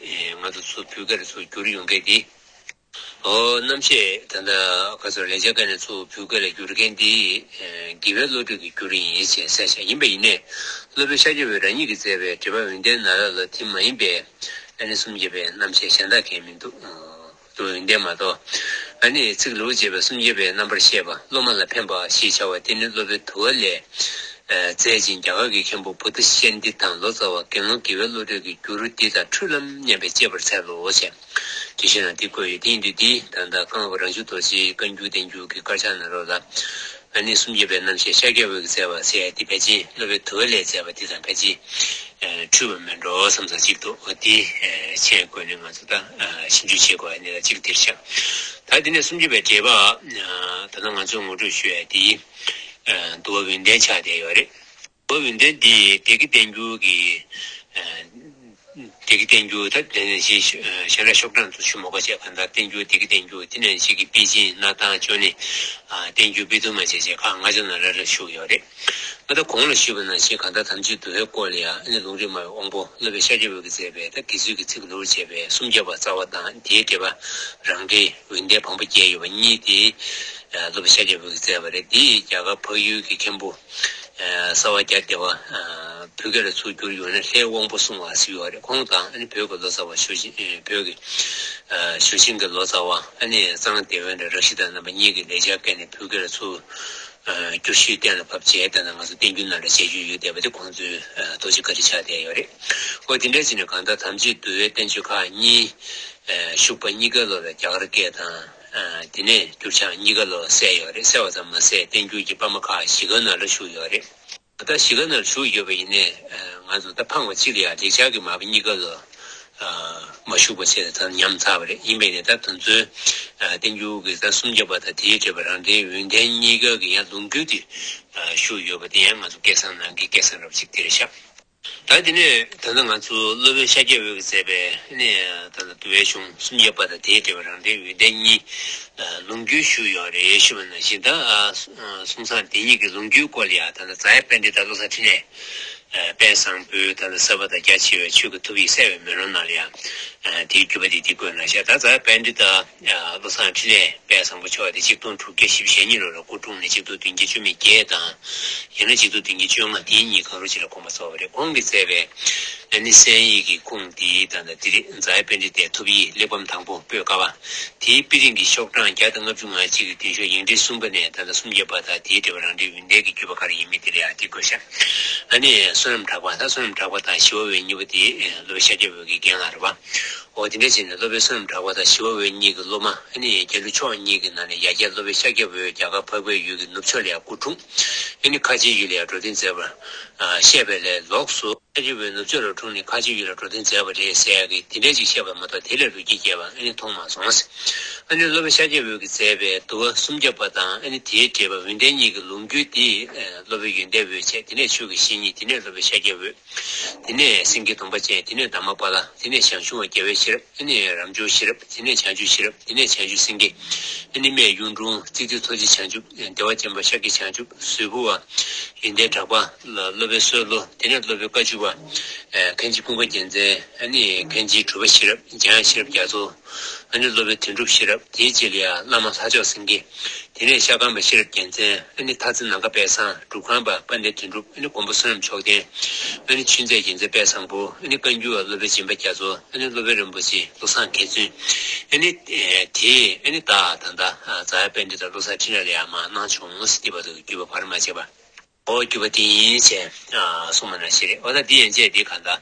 ཨ། ང་ཚོ་ཚུར་བོད་སྐད་ལ་ཚུར་བསྒྱུར་ཡོང་མཁན་དེ། ཨོ། རྣམ་བཤད་ད་ལྟ་ཁ་སོ་ལེགས་སྦྱར་སྐད་ནས་ཚུར་བོད་སྐད་ལ་བསྒྱུར་མཁན་དེ། ཨ། དགེ་བའི་བློ་གྲོས་ཀྱིས་བསྒྱུར་ཡིན་ཞེས་གསལ་བཤད། ཡིན་པ་ཡིན་ནའི། སློབ་དཔོན་ཤཱཀྱ་པས་རང་ཉིད་ཀྱིས་མཛད་པའི་འགྲེལ་པ་འོད་ལྡན་ནཱ་རོ་ལ་དེ་མ་ཡིན་པའི་ཨ་ནི་སུམ་བརྒྱ་པའི་རྣམ་བཤད་གཞན་དག་གང་ཡང་མི་འདུག། ཨ། འོད་ལྡན་མ་གཏོགས། ཨ་ནི་ཚིག་ལེའུར་བྱས་པའི་སུམ་བརྒྱ་པའི་རྣམ་པར་བཤད་པ་སློབ་མ་ལ་ཕན་པ་ཞེས་བྱ་བ་དེ་ནི་སློབ་དཔོན་དུ་བ་ལས་མཛད་ཅིང་རྒྱ་གར་གྱི་མཁན་པོ་བུདྡྷ་ཤཱནྟི་དང་ལོ་ཙཱ་བ་དགེ་སློང་དགེ་བའི་བློ་གྲོས་ཀྱིས་བསྒྱུར་འདི་དང་འཁྲུལ་ལམ་སྙམ་པས་དཔྱད་པར་འཚལ་ལོ་ཞེས་དེ་བཞིན་ལ་འདི་བཀོད་ཡོད། དེ་ཡིན་དུས་འདི་ད་ལྟ་ཀརྨ་པ་རང་བྱུང་རྡོ་རྗེའི་བཀའ་འགྱུར་བསྟན་འགྱུར་གྱི་དཀར་ཆག་ནང་ལོགས་ལ། ཨ་ནི་སུམ་བརྒྱ་པའི་རྣམ་བཤད་ཤཱཀྱ་པ་གིས་མཛད་པ་ཟེར་ཡ་འདི་ཕལ་ཆེར་སློབ་དཔོན་དུ་བ་ལས་མཛད་པ་འདི་དང་ཕལ་ཆེར་འཁྲུལ་བ་མེད་འགྲོ་བསམ་ས་གཅིག་འདུག། འདི་མཆན་བཀོད་ནས་ང་ཚོ་ད་ཞིབ་འཇུག་བྱེད་དགོས་ཡ་གནད་གཅིག་འདིར་ཤར། ད་འདི་ནས་སུམ་བརྒྱ་པའི་འགྲེལ་པ་ད་ལྟ་ང་ཚོས་ངོ་སྤྲོད་ཞུ་ཡ་འདི་འདུལ་བ་འོད་ལྡན་ཆགས་བསྡད་ཡོད་རེད། འདུལ་བ་འོད་ལྡན་འདི་བདེ་དགེ་བསྟན་འགྱུར་གྱི། བདེ་དགེ་བསྟན་འགྱུར་ད་དེ་ནས་གཞན་གཞན་ལ་ཤོག་གྲངས་ཚོ་ཞུ་མ་དགོས་བྱས། གང་ལྟར་བསྟན་འགྱུར་བདེ་དགེ་བསྟན་འགྱུར་དེ་ནས་གཞན་གྱི་པཎ་ཆེན་སྣར་ཐང་ཅོ་ནེ། བསྟན་འགྱུར་པཎ་ཐུར་མ་བཅས་བཅས་ཁག་ལྔ་ཆ་ནང་ལ་ལ་ཞུགས་ཡོད་རེད། ད་ལྟ་གོང་ལ་ཞུས་པ་ནང་བཞིན་གང་ལྟར་དམ་ཆོས་འདུལ་བའི་སྐོར་ལ་ཡང་ཨ་ནི་ལུང་རིགས་སྨྲ་བའི་དབང་པོ་སློབ་དཔོན་ཤཱཀྱ་པ་གིས་མཛད་པའི་ད་དགེ་ཚུལ་གྱི་ཚིག་ལེའུར་བྱས་པའི་སུམ་བརྒྱ་པ་རྩ་བ་དང་དེའི་འགྲེལ་པ་རང་འགྲེལ་འོད་ལྡན་བམ་པོ་བརྒྱད་ཡོད་པ་གཉིས་དེ་སློབ་དཔོན་ཤཱཀྱ་པ་གིས་མཛད་པ་རེད། དེ་ཡིས་རྒྱ་གར་འཕགས་ཡུལ་གྱི་མཁན་པོ། ཨ། རྩ་བ་རྒྱ་བདེ་བ། ཨ། བོད་སྐད་ལ་ཚུར་བསྒྱུར་ཡོང་ན་ལྷའི་དབང་པོ་གསུང་བ་ཟེར་ཡོད་རེད། ཁོང་དང་ཨ་ནི་བོད་ཀྱི་ལོ་ཙཱ་བ་ཞུ་ཆེན། ཨ། བོད་ཀྱི། ཨ། ཞུ་ཆེན་གྱི་ལོ་ཙཱ་བ་ཨ་ནི་གཙང་དེ་བན་དང་རང་ཤི་དང་རྣམ་པ་གཉིས་ཀྱིས་ལེགས་སྦྱར་སྐད་ནས་བོད་སྐད་ལ་ཚུར། ཨ། བསྒྱུར་ཞུས་གཏན་ལ་ཕབ་བྱས། ད་ནང་ང་ཚོ་བསྟན་འགྱུར་ནང་ལ་མཇལ་རྒྱུ་ཡོད་བསྡད་པ་དེ་ཁོང་ཚོའི། ཨ། རྡོ་རྗེ་བཀའ་དྲིན་ཆགས་བསྡད་ཡོད་རེད། ཨོ། དེ་འདྲ་བྱས་ནས་གང་ལྟར་དམ་ཆོས་འདུལ་བའི་བསྟན་བཅོས་ཁག་གཉིས། ཨ། ཞུགས་པ་གཉིས་ཀ་ལོ་ལ་རྒྱ་གར་སྐད་དང་། ཨ། དེ་ནས་འགྱུར་བྱང་གཉིས་ཀ་ལོ་གསལ་ཡོད་རེད། གསལ་བ་ཙམ་མ་ཟད་བསྟན་འགྱུར་གྱི་པར་མ་ཁག་བཞི་ཀ་ནང་ལ་ཞུགས་ཡོད་རེད། ད་བཞི་ཀ་ནང་ལ་ཞུགས་ཡོད་པ་ཡིན་ནའི། ཨ། ང་ཚོ་ད་ཕངས་པ་གཅིག་ལ་ཡང་ལེགས་སྦྱར་གྱི་མ་པ་གཉིས་ཀ་ལོ། ཨ། མ་ཞུགས་པ་བྱས་ད་ཉམས་ཚར་བ་རེད། ཡིན་པས་ནས་ད་དེ་ཚོའི། ཨ། བསྟན་འགྱུར་གྱི་ད་སུམ་བརྒྱ་པ་དང་དེའི་འགྲེལ་པ་རང་འགྲེལ་འོད་ལྡན་གཉིས་ཀ་གི་ཡང་ལུང་རྒྱུན་དེ། ཨ། ཞུགས་ཡོད་པ་དེ་ཡང་ང་ཚོ་སྐལ་བཟང་ནང་གི་སྐལ་བཟང་འདྲ་པོ་ཅིག་དེ་རེད་ཤག། ད་དེ་ནས་ད་ལྟ་ང་ཚོ་སློབ་དཔོན་ཤཱཀྱ་པ་གིས་མཛད་པའི་ནས་ད་ལྟ་འདུལ་བའི་གཞུང་སུམ་བརྒྱ་པ་དང་དེའི་འགྲེལ་པ་རང་འགྲེལ་འོད་ལྡན་གཉིས་ལུང་རྒྱུན་ཞུས་ཡོད་རེད། ཞུས་པ་ནང་བཞིན་ད་གསུང་བསམ་དེ་གཉིས་ཀྱི་ལུང་རྒྱུན་སྐོར་ལ་ཡང་ད་ལྟ་རྫ་དབྱངས་པཎྜི་ཏ་བློ་བཟང་འཕྲིན་ལས་དཔལ་བཟང་པོའི་ད་ལྟ་གསར་པ་དང་རྒྱ་ཆེ་བའི་ཆོས་ཀྱི་ཐུབ་ཡིག་གསལ་བའི་མེ་ལོང་ནང་ལ་ཡང་དེའི་བརྒྱུད་པ་དེ་འདི་བཀོད་གནང་ཤག། ད་རྫ་དབྱངས་པཎྜི་ཏ་བློ་བཟང་འཕྲིན་ལས་དཔལ་བཟང་པོ་མཆོག་དེ་ཆིག་སྟོང་དྲུག་བརྒྱ་བཞི་བཅུ་ཞེ་གཉིས་ལོ་ལ་སྐུ་འཁྲུངས་ནས་ཆིག་སྟོང་བདུན་བརྒྱ་བཅུ་མེད་བརྒྱད་དང་། ཡང་ན་ཆིག་སྟོང་བདུན་བརྒྱ་བཅོ་ལྔ་དེའི་གཉིས་གང་རུང་ཅིག་ལ་དགོངས་པ་རྫོགས་པ་རེད། ཁོང་གིས་མཛད་པའི་ཨ་ནི་གསན་ཡིག་གི་ཁུངས་དེའི་ད་ལྟ་འདི་རེད། རྫ་དབྱངས་པཎྜི་ཏའི་ཐུབ་ཡིག་གླེགས་བམ་དང་པོ་པོད་ཀ་པ། དེའི་དཔེ་རིང་གི་ཤོག་གྲངས་བརྒྱ་དང་ལྔ་བཅུ་ང་གཅིག་གི་མདུན་ཤོག་ཡིག་ཕྲེང་གསུམ་པ་ནས་ད་ལྟ་སུམ་བརྒྱ་པ་དང་དེའི་འགྲེལ་པ་རང་འགྲེལ་འོད་ལྡན་གྱི་བརྒྱུད་པ་ག་རེ་ཡིན་མིན་དེ་ལ་ཡང་འདི་བཀོད་ཤག། ཨ་ནི་བསོད་ནམས་གྲགས་པ། ད་བསོད་ནམས་གྲགས་པ་དང་ཞི་བ་འོད་གཉིས་པོ་དེ་སློབ་དཔོན་ཤཱཀྱ་པ་གི་རྒན་ལགས་རེད་པ། འོ། དེ་འདྲ་བྱས་ནས་སློབ་དཔོན་བསོད་ནམས་གྲགས་པ་དང་ཞི་བ་འོད་གཉིས་ཀྱི་སློབ་མ་ཨ་ནི་རྒྱ་ལོ་མཆོག་གཉིས་ཀྱི་ནང་ནས་ཡ་གྱལ་སློབ་དཔོན་ཤཱཀྱ་པ་འོད་རྒྱ་གར་འཕགས་པའི་ཡུལ་གྱི་ནུབ་ཕྱོགས་ལ་ཡང་སྐུ་འཁྲུངས། ཨ་ནི་ཁ་ཆེའི་ཡུལ་ལ་ཡང་འགྲོ་དོན་མཛད་པར་ཨ་བཤད་པ་ལས་ལོགས་སུ། ཤཱཀྱ་པ་འོད་ནུབ་ཕྱོགས་ལ་འཁྲུངས་ནས་ཁ་ཆེའི་ཡུལ་ལ་འགྲོ་དོན་མཛད་པ་རེད་ཟེར་ཡ་གི་དེ་འདྲ་ཅིག་བཤད་པ་མ་གཏོགས་དེ་ལས་ལོ་རྒྱུས་རྒྱས་པ་ཨ་ནི་མཐོང་མ་སོང་། ཨ་ནི་སློབ་དཔོན་ཤཱཀྱ་པ་འོད་ཀྱིས་མཛད་པའི་འདུལ་བ་སུམ་བརྒྱ་པ་དང་ཨ་ནི་དེའི་འགྲེལ་པ་འོད་ལྡན་གཉིས་ཀྱི་ལུང་རྒྱུན་དེ་ཨ་སློབ་དཔོན་ཡོན་ཏན་འོད་བྱས། དེ་ནས་ཆོས་ཀྱི་བཤེས་གཉེན། དེ་ནས་སློབ་དཔོན་ཤཱཀྱ་པ་འོད། དེ་ནས་སེང་གེ་གདོང་པ་ཅན། དེ་ནས་དྷརྨ་པཱ་ལ། དེ་ནས་ཞང་ཞུང་བ་རྒྱལ་བའི་ཤེས་རབ། དེ་ནས་རབ་འབྱོར་ཤེས་རབ། དེ་ནས་བྱང་ཆུབ་ཤེས་རབ། དེ་ནས་བྱང་ཆུབ་སེང་གེ། ཨ་ནི་སྨན་གཡུང་དྲུང་། ཚིག་བདུན་ཐུགས་རྗེ་བྱང་ཆུབ། བདེ་བ་ཅན་པ་ཤཱཀྱ་བྱང་ཆུབ། ཟུར་ཕུར་བ་ཡོན་ཏན་གྲགས་པ། སློབ་དཔོན་བསོད་བློ། དེ་ནས་སློབ་དཔོན་བཀའ་བཅུ་པ། ཨ། མཁན་ཆེན་ཀུན་དགའ་རྒྱལ་མཚན། ཨ་ནི་མཁན་ཆེན་གྲུབ་པ་ཤེས་རབ། འཇམ་དབྱངས་ཤེས་རབ་རྒྱ་མཚོ། ཨ་ནི་སློབ་དཔོན་དོན་གྲུབ་ཤེས་རབ། དེའི་རྗེས་ལ་ཡང་བླ་མ་ལྷ་མཆོག་སེང་གེ། དེ་ནས་ཤ་སྐམ་པ་ཤེས་རབ་རྒྱལ་མཚན། ཨ་ནི་ཐ་ཙི་ནང་ཀ་དཔལ་བཟང་། སྒྲུབ་ཁང་པ་དཔལ་ལྡན་དོན་གྲུབ། ཨ་ནི་མགོན་པོ་བསོད་ནམས་མཆོག་ལྡན། ཨ་ནི་ཆོས་མཛད་རྒྱལ་མཚན་དཔལ་བཟང་པོ། ཨ་ནི་བཀའ་འགྱུར་བ་སློབ་དཔོན་སྦྱིན་པ་རྒྱ་མཚོ། ཨ་ནི་སློབ་དཔོན་རིན་པོ་ཆེ་བློ་བཟང་མཁས་བཙུན། ཨ་ནི་དེ་ཨ་ནི་ད་ད་ལྟ་རྫ་དབྱངས་པཎྜི་ཏ་བློ་བཟང་འཕྲིན་ལས་ལ་ཡང་མར་གནང་བྱུང་ཟེར། དེ་བར་དུ་བརྒྱུད་པ་བར་མ་ཆད་པ། ཨོ། བརྒྱུད་པ་དེ་ཡིན་ཞེས་གསུངས་པ་ནང་བཞིན་རེད། འོ། ད་འདི་ཡན་ཆད་འདི་གང་ལྟར་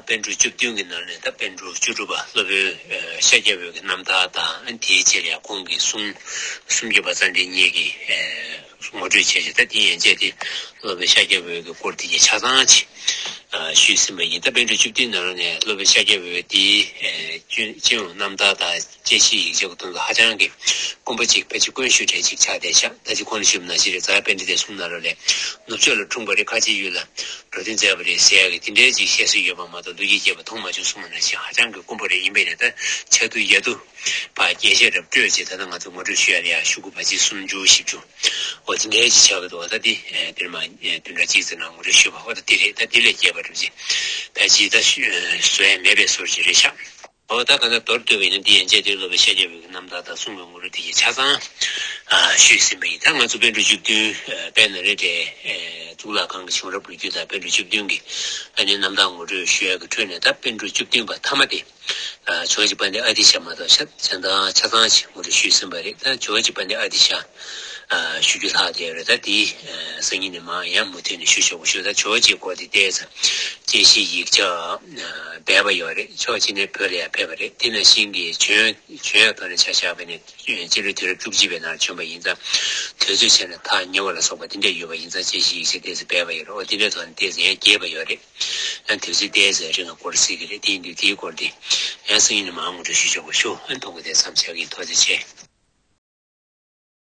པཎ་གྲུབ་བཅུ་བདུན་གྱི་ནང་ནས་ད་པཎ་གྲུབ་བཅུ་དྲུག་པ་སློབ་དཔོན་ཤཱཀྱ་པའི་གི་རྣམ་ཐར་དང་། དེའི་རྗེས་ལ་ཡང་ཁོང་གི་གསུང་སུམ་བརྒྱ་པ་རྩ་འགྲེལ་གཉིས་ཀྱི་ ངོ་སྤྲོད་བྱས་ཤིང་། ད་དེ་ཡན་ཆད་དེ་སློབ་དཔོན་ཤཱཀྱ་འོད་ཀྱི་སྐོར་དེ་གའི་ཆ་ཚང་ཅིག་ཞུས་ཟིན་པ་ཡིན། ད་པཎ་གྲུབ་བཅུ་བདུན་ནང་ལོགས་ནས་སློབ་དཔོན་ཤཱཀྱ་འོད་དེའི་སྤྱི་ཡོངས་རྣམ་ཐར་དང་དཔྱད་གཞིའི་ཡིག་ཆ་གི་དོན་དུ་ཧ་ཅང་གི་དཀོན་པོ་ཅིག་ཕལ་ཆེར་དཀོན་ཤོས་གྲས་ཅིག་ཆགས་བསྡད་ཤག་ད་ཅི་གོང་ལ་ཞུས་པ་ནང་བཞིན་རེད། རྫ་དཔལ་ཁྲི་ལྡེ་གསུམ་ནང་ལོགས་ལས་ནུབ་ཕྱོགས་ལ་འཁྲུངས་པ་རེད། ཁ་ཆེའི་ཡུལ་ལ་འགྲོ་དོན་མཛད་པ་རེད་ཟེར་ཡག་གི་དེ་འདྲའི་ཅིག་བཤད་སྲོལ་ཡོད་པ་མ་གཏོགས། ལོ་རྒྱུས་རྒྱས་པ་མཐོང་མ་བྱུང་གསུངས་པ་ནང་བཞིན་ཧ་ཅང་གི་དཀོན་པོ་རེད། ཡིན་པས་ན་ད་ཆ་དུ་ཡ་དུ་ཕར་རྒྱས་བཤད་ར་སྤྲོད་ཅིག་ད་ལྟ་ང་ཚོ་ངོ་སྤྲོད་ཞུ་ཡ་ལ་ཡ་ཤོག་གུ་བ་གཅིག་གསུམ་བཅུ་བཞི་བཅུ་འོ་དེ་འདྲའི་ཅིག་ཆགས་ཀྱི་འདུག་ད་དེ་དེར་མ་བདུན་ཕྲག་གཅིག་ཙམ་ནང་ངོ་སྤྲོད་ཞུས་པ་འོ་ད་དེ་རེད། ད་དེ་ལས་རྒྱས་པ་འགྲུབ་ཅིག་ཕལ་ཆེར་ད་བཟོ་ཡ་མེད་པའི་བཟོ་ཅིག་རེད་ཤག་འོ་ད་ག་ན་མདོར་བསྡུས་པ་ཡིན་ན་འདི་ཡན་ཆད་དེ་སློབ་དཔོན་ཤཱཀྱ་འོད་ཀྱི་རྣམ་ཐར་དང་གསུང་གི་ངོ་སྤྲོད་དེ་གའི་ཆ་ཚང་ཞུས་ཟིན་པ་ཡིན། ད་ང་ཚོ་པཎ་གྲུབ་བཅུ་བདུན་དཔལ་ནཱ་ལེནྡྲའི་གཙུག་ལག་ཁང་གི་བྱུང་རབས་ལོ་རྒྱུས་དང་པཎ་གྲུབ་བཅུ་བདུན་གྱི་ཨ་ནི་རྣམ་ཐར་ངོ་སྤྲོད་ཞུ་ཡག་གི་ཁྲོད་ནས་ད་པཎ་གྲུབ་བཅུ་བདུན་པ་ཐ་མ་དེ། ཇོ་བོ་རྗེ་དཔལ་ལྡན་ཨ་ཏི་ཤ་མ་གཏོགས་ཆ་ཆ་ཚང་ཆ་ཚང་ཞིག་ངོ་སྤྲོད་ཞུས་ཟིན་པ་རེད། ད་ཇོ་བོ་རྗེ་དཔལ་ལྡན་ཨ་ཏི་ཤ་ཞུ་རྒྱུ་ལྷག་བསྡད་ཡོད་རེད། ད་དེ་སང་ཉིན་ནས་མར་ཡང་མུ་མཐུད་ནས་ཞུ་ཆོག་པ་ཞུ། ད་ཇོ་བོ་རྗེའི་སྐོར་དེ་ཏོག་ཙམ་དཔྱད་གཞིའི་ཡིག་ཆ་སྦས་པ་ཡོད་རེད། ཕྱོགས་གཅིག་ནས་བོད་ལ་ཡང་ཕེབས་པ་རེད། དེ་ནང་བཞིན་གྱི་བྱོན་བྱོན་ཡག་ཐོག་ནས་ཆ་བཞག་པ་ཡིན་ན་སྤྱི་ལོའི་དུས་རབས་བཅུ་གཅིག་པའི་ནང་བྱོན་པ་ཡིན་ཙང་དུས་ཚོད་བྱས་ན་ཐག་ཉེ་བ་ལ་སོགས་པ་དེ་འདྲ་ཡོད་པ་ཡིན་ཙང་དཔྱད་གཞིའི་ཡིག་ཆ་ཏོག་ཙམ་སྦས་པ་ཡོད་རེད། འོ་དེ་འདྲའི་ཐོག་ནས་ཏོག་ཙམ་ཡང་རྒྱས་པ་ཡོད་རེད། ཡང་དུས་ཚོད་ཏོག་ཙམ་རིང་བ་འགོར་སྲིད་ཀྱི་རེད། དེ་ཡིན་དུས་དེའི་སྐོར་དེ་ཡང་སང་ཉིན་ནས་མར་ངོ་སྤྲོད་ཞུ་ཆོག་པ་ཞུ། ཨ་ཐུགས་ཁུར་དེ་མཚམས་བཞག་གི་ཡིན། ཐུགས་རྗེ་ཆེ།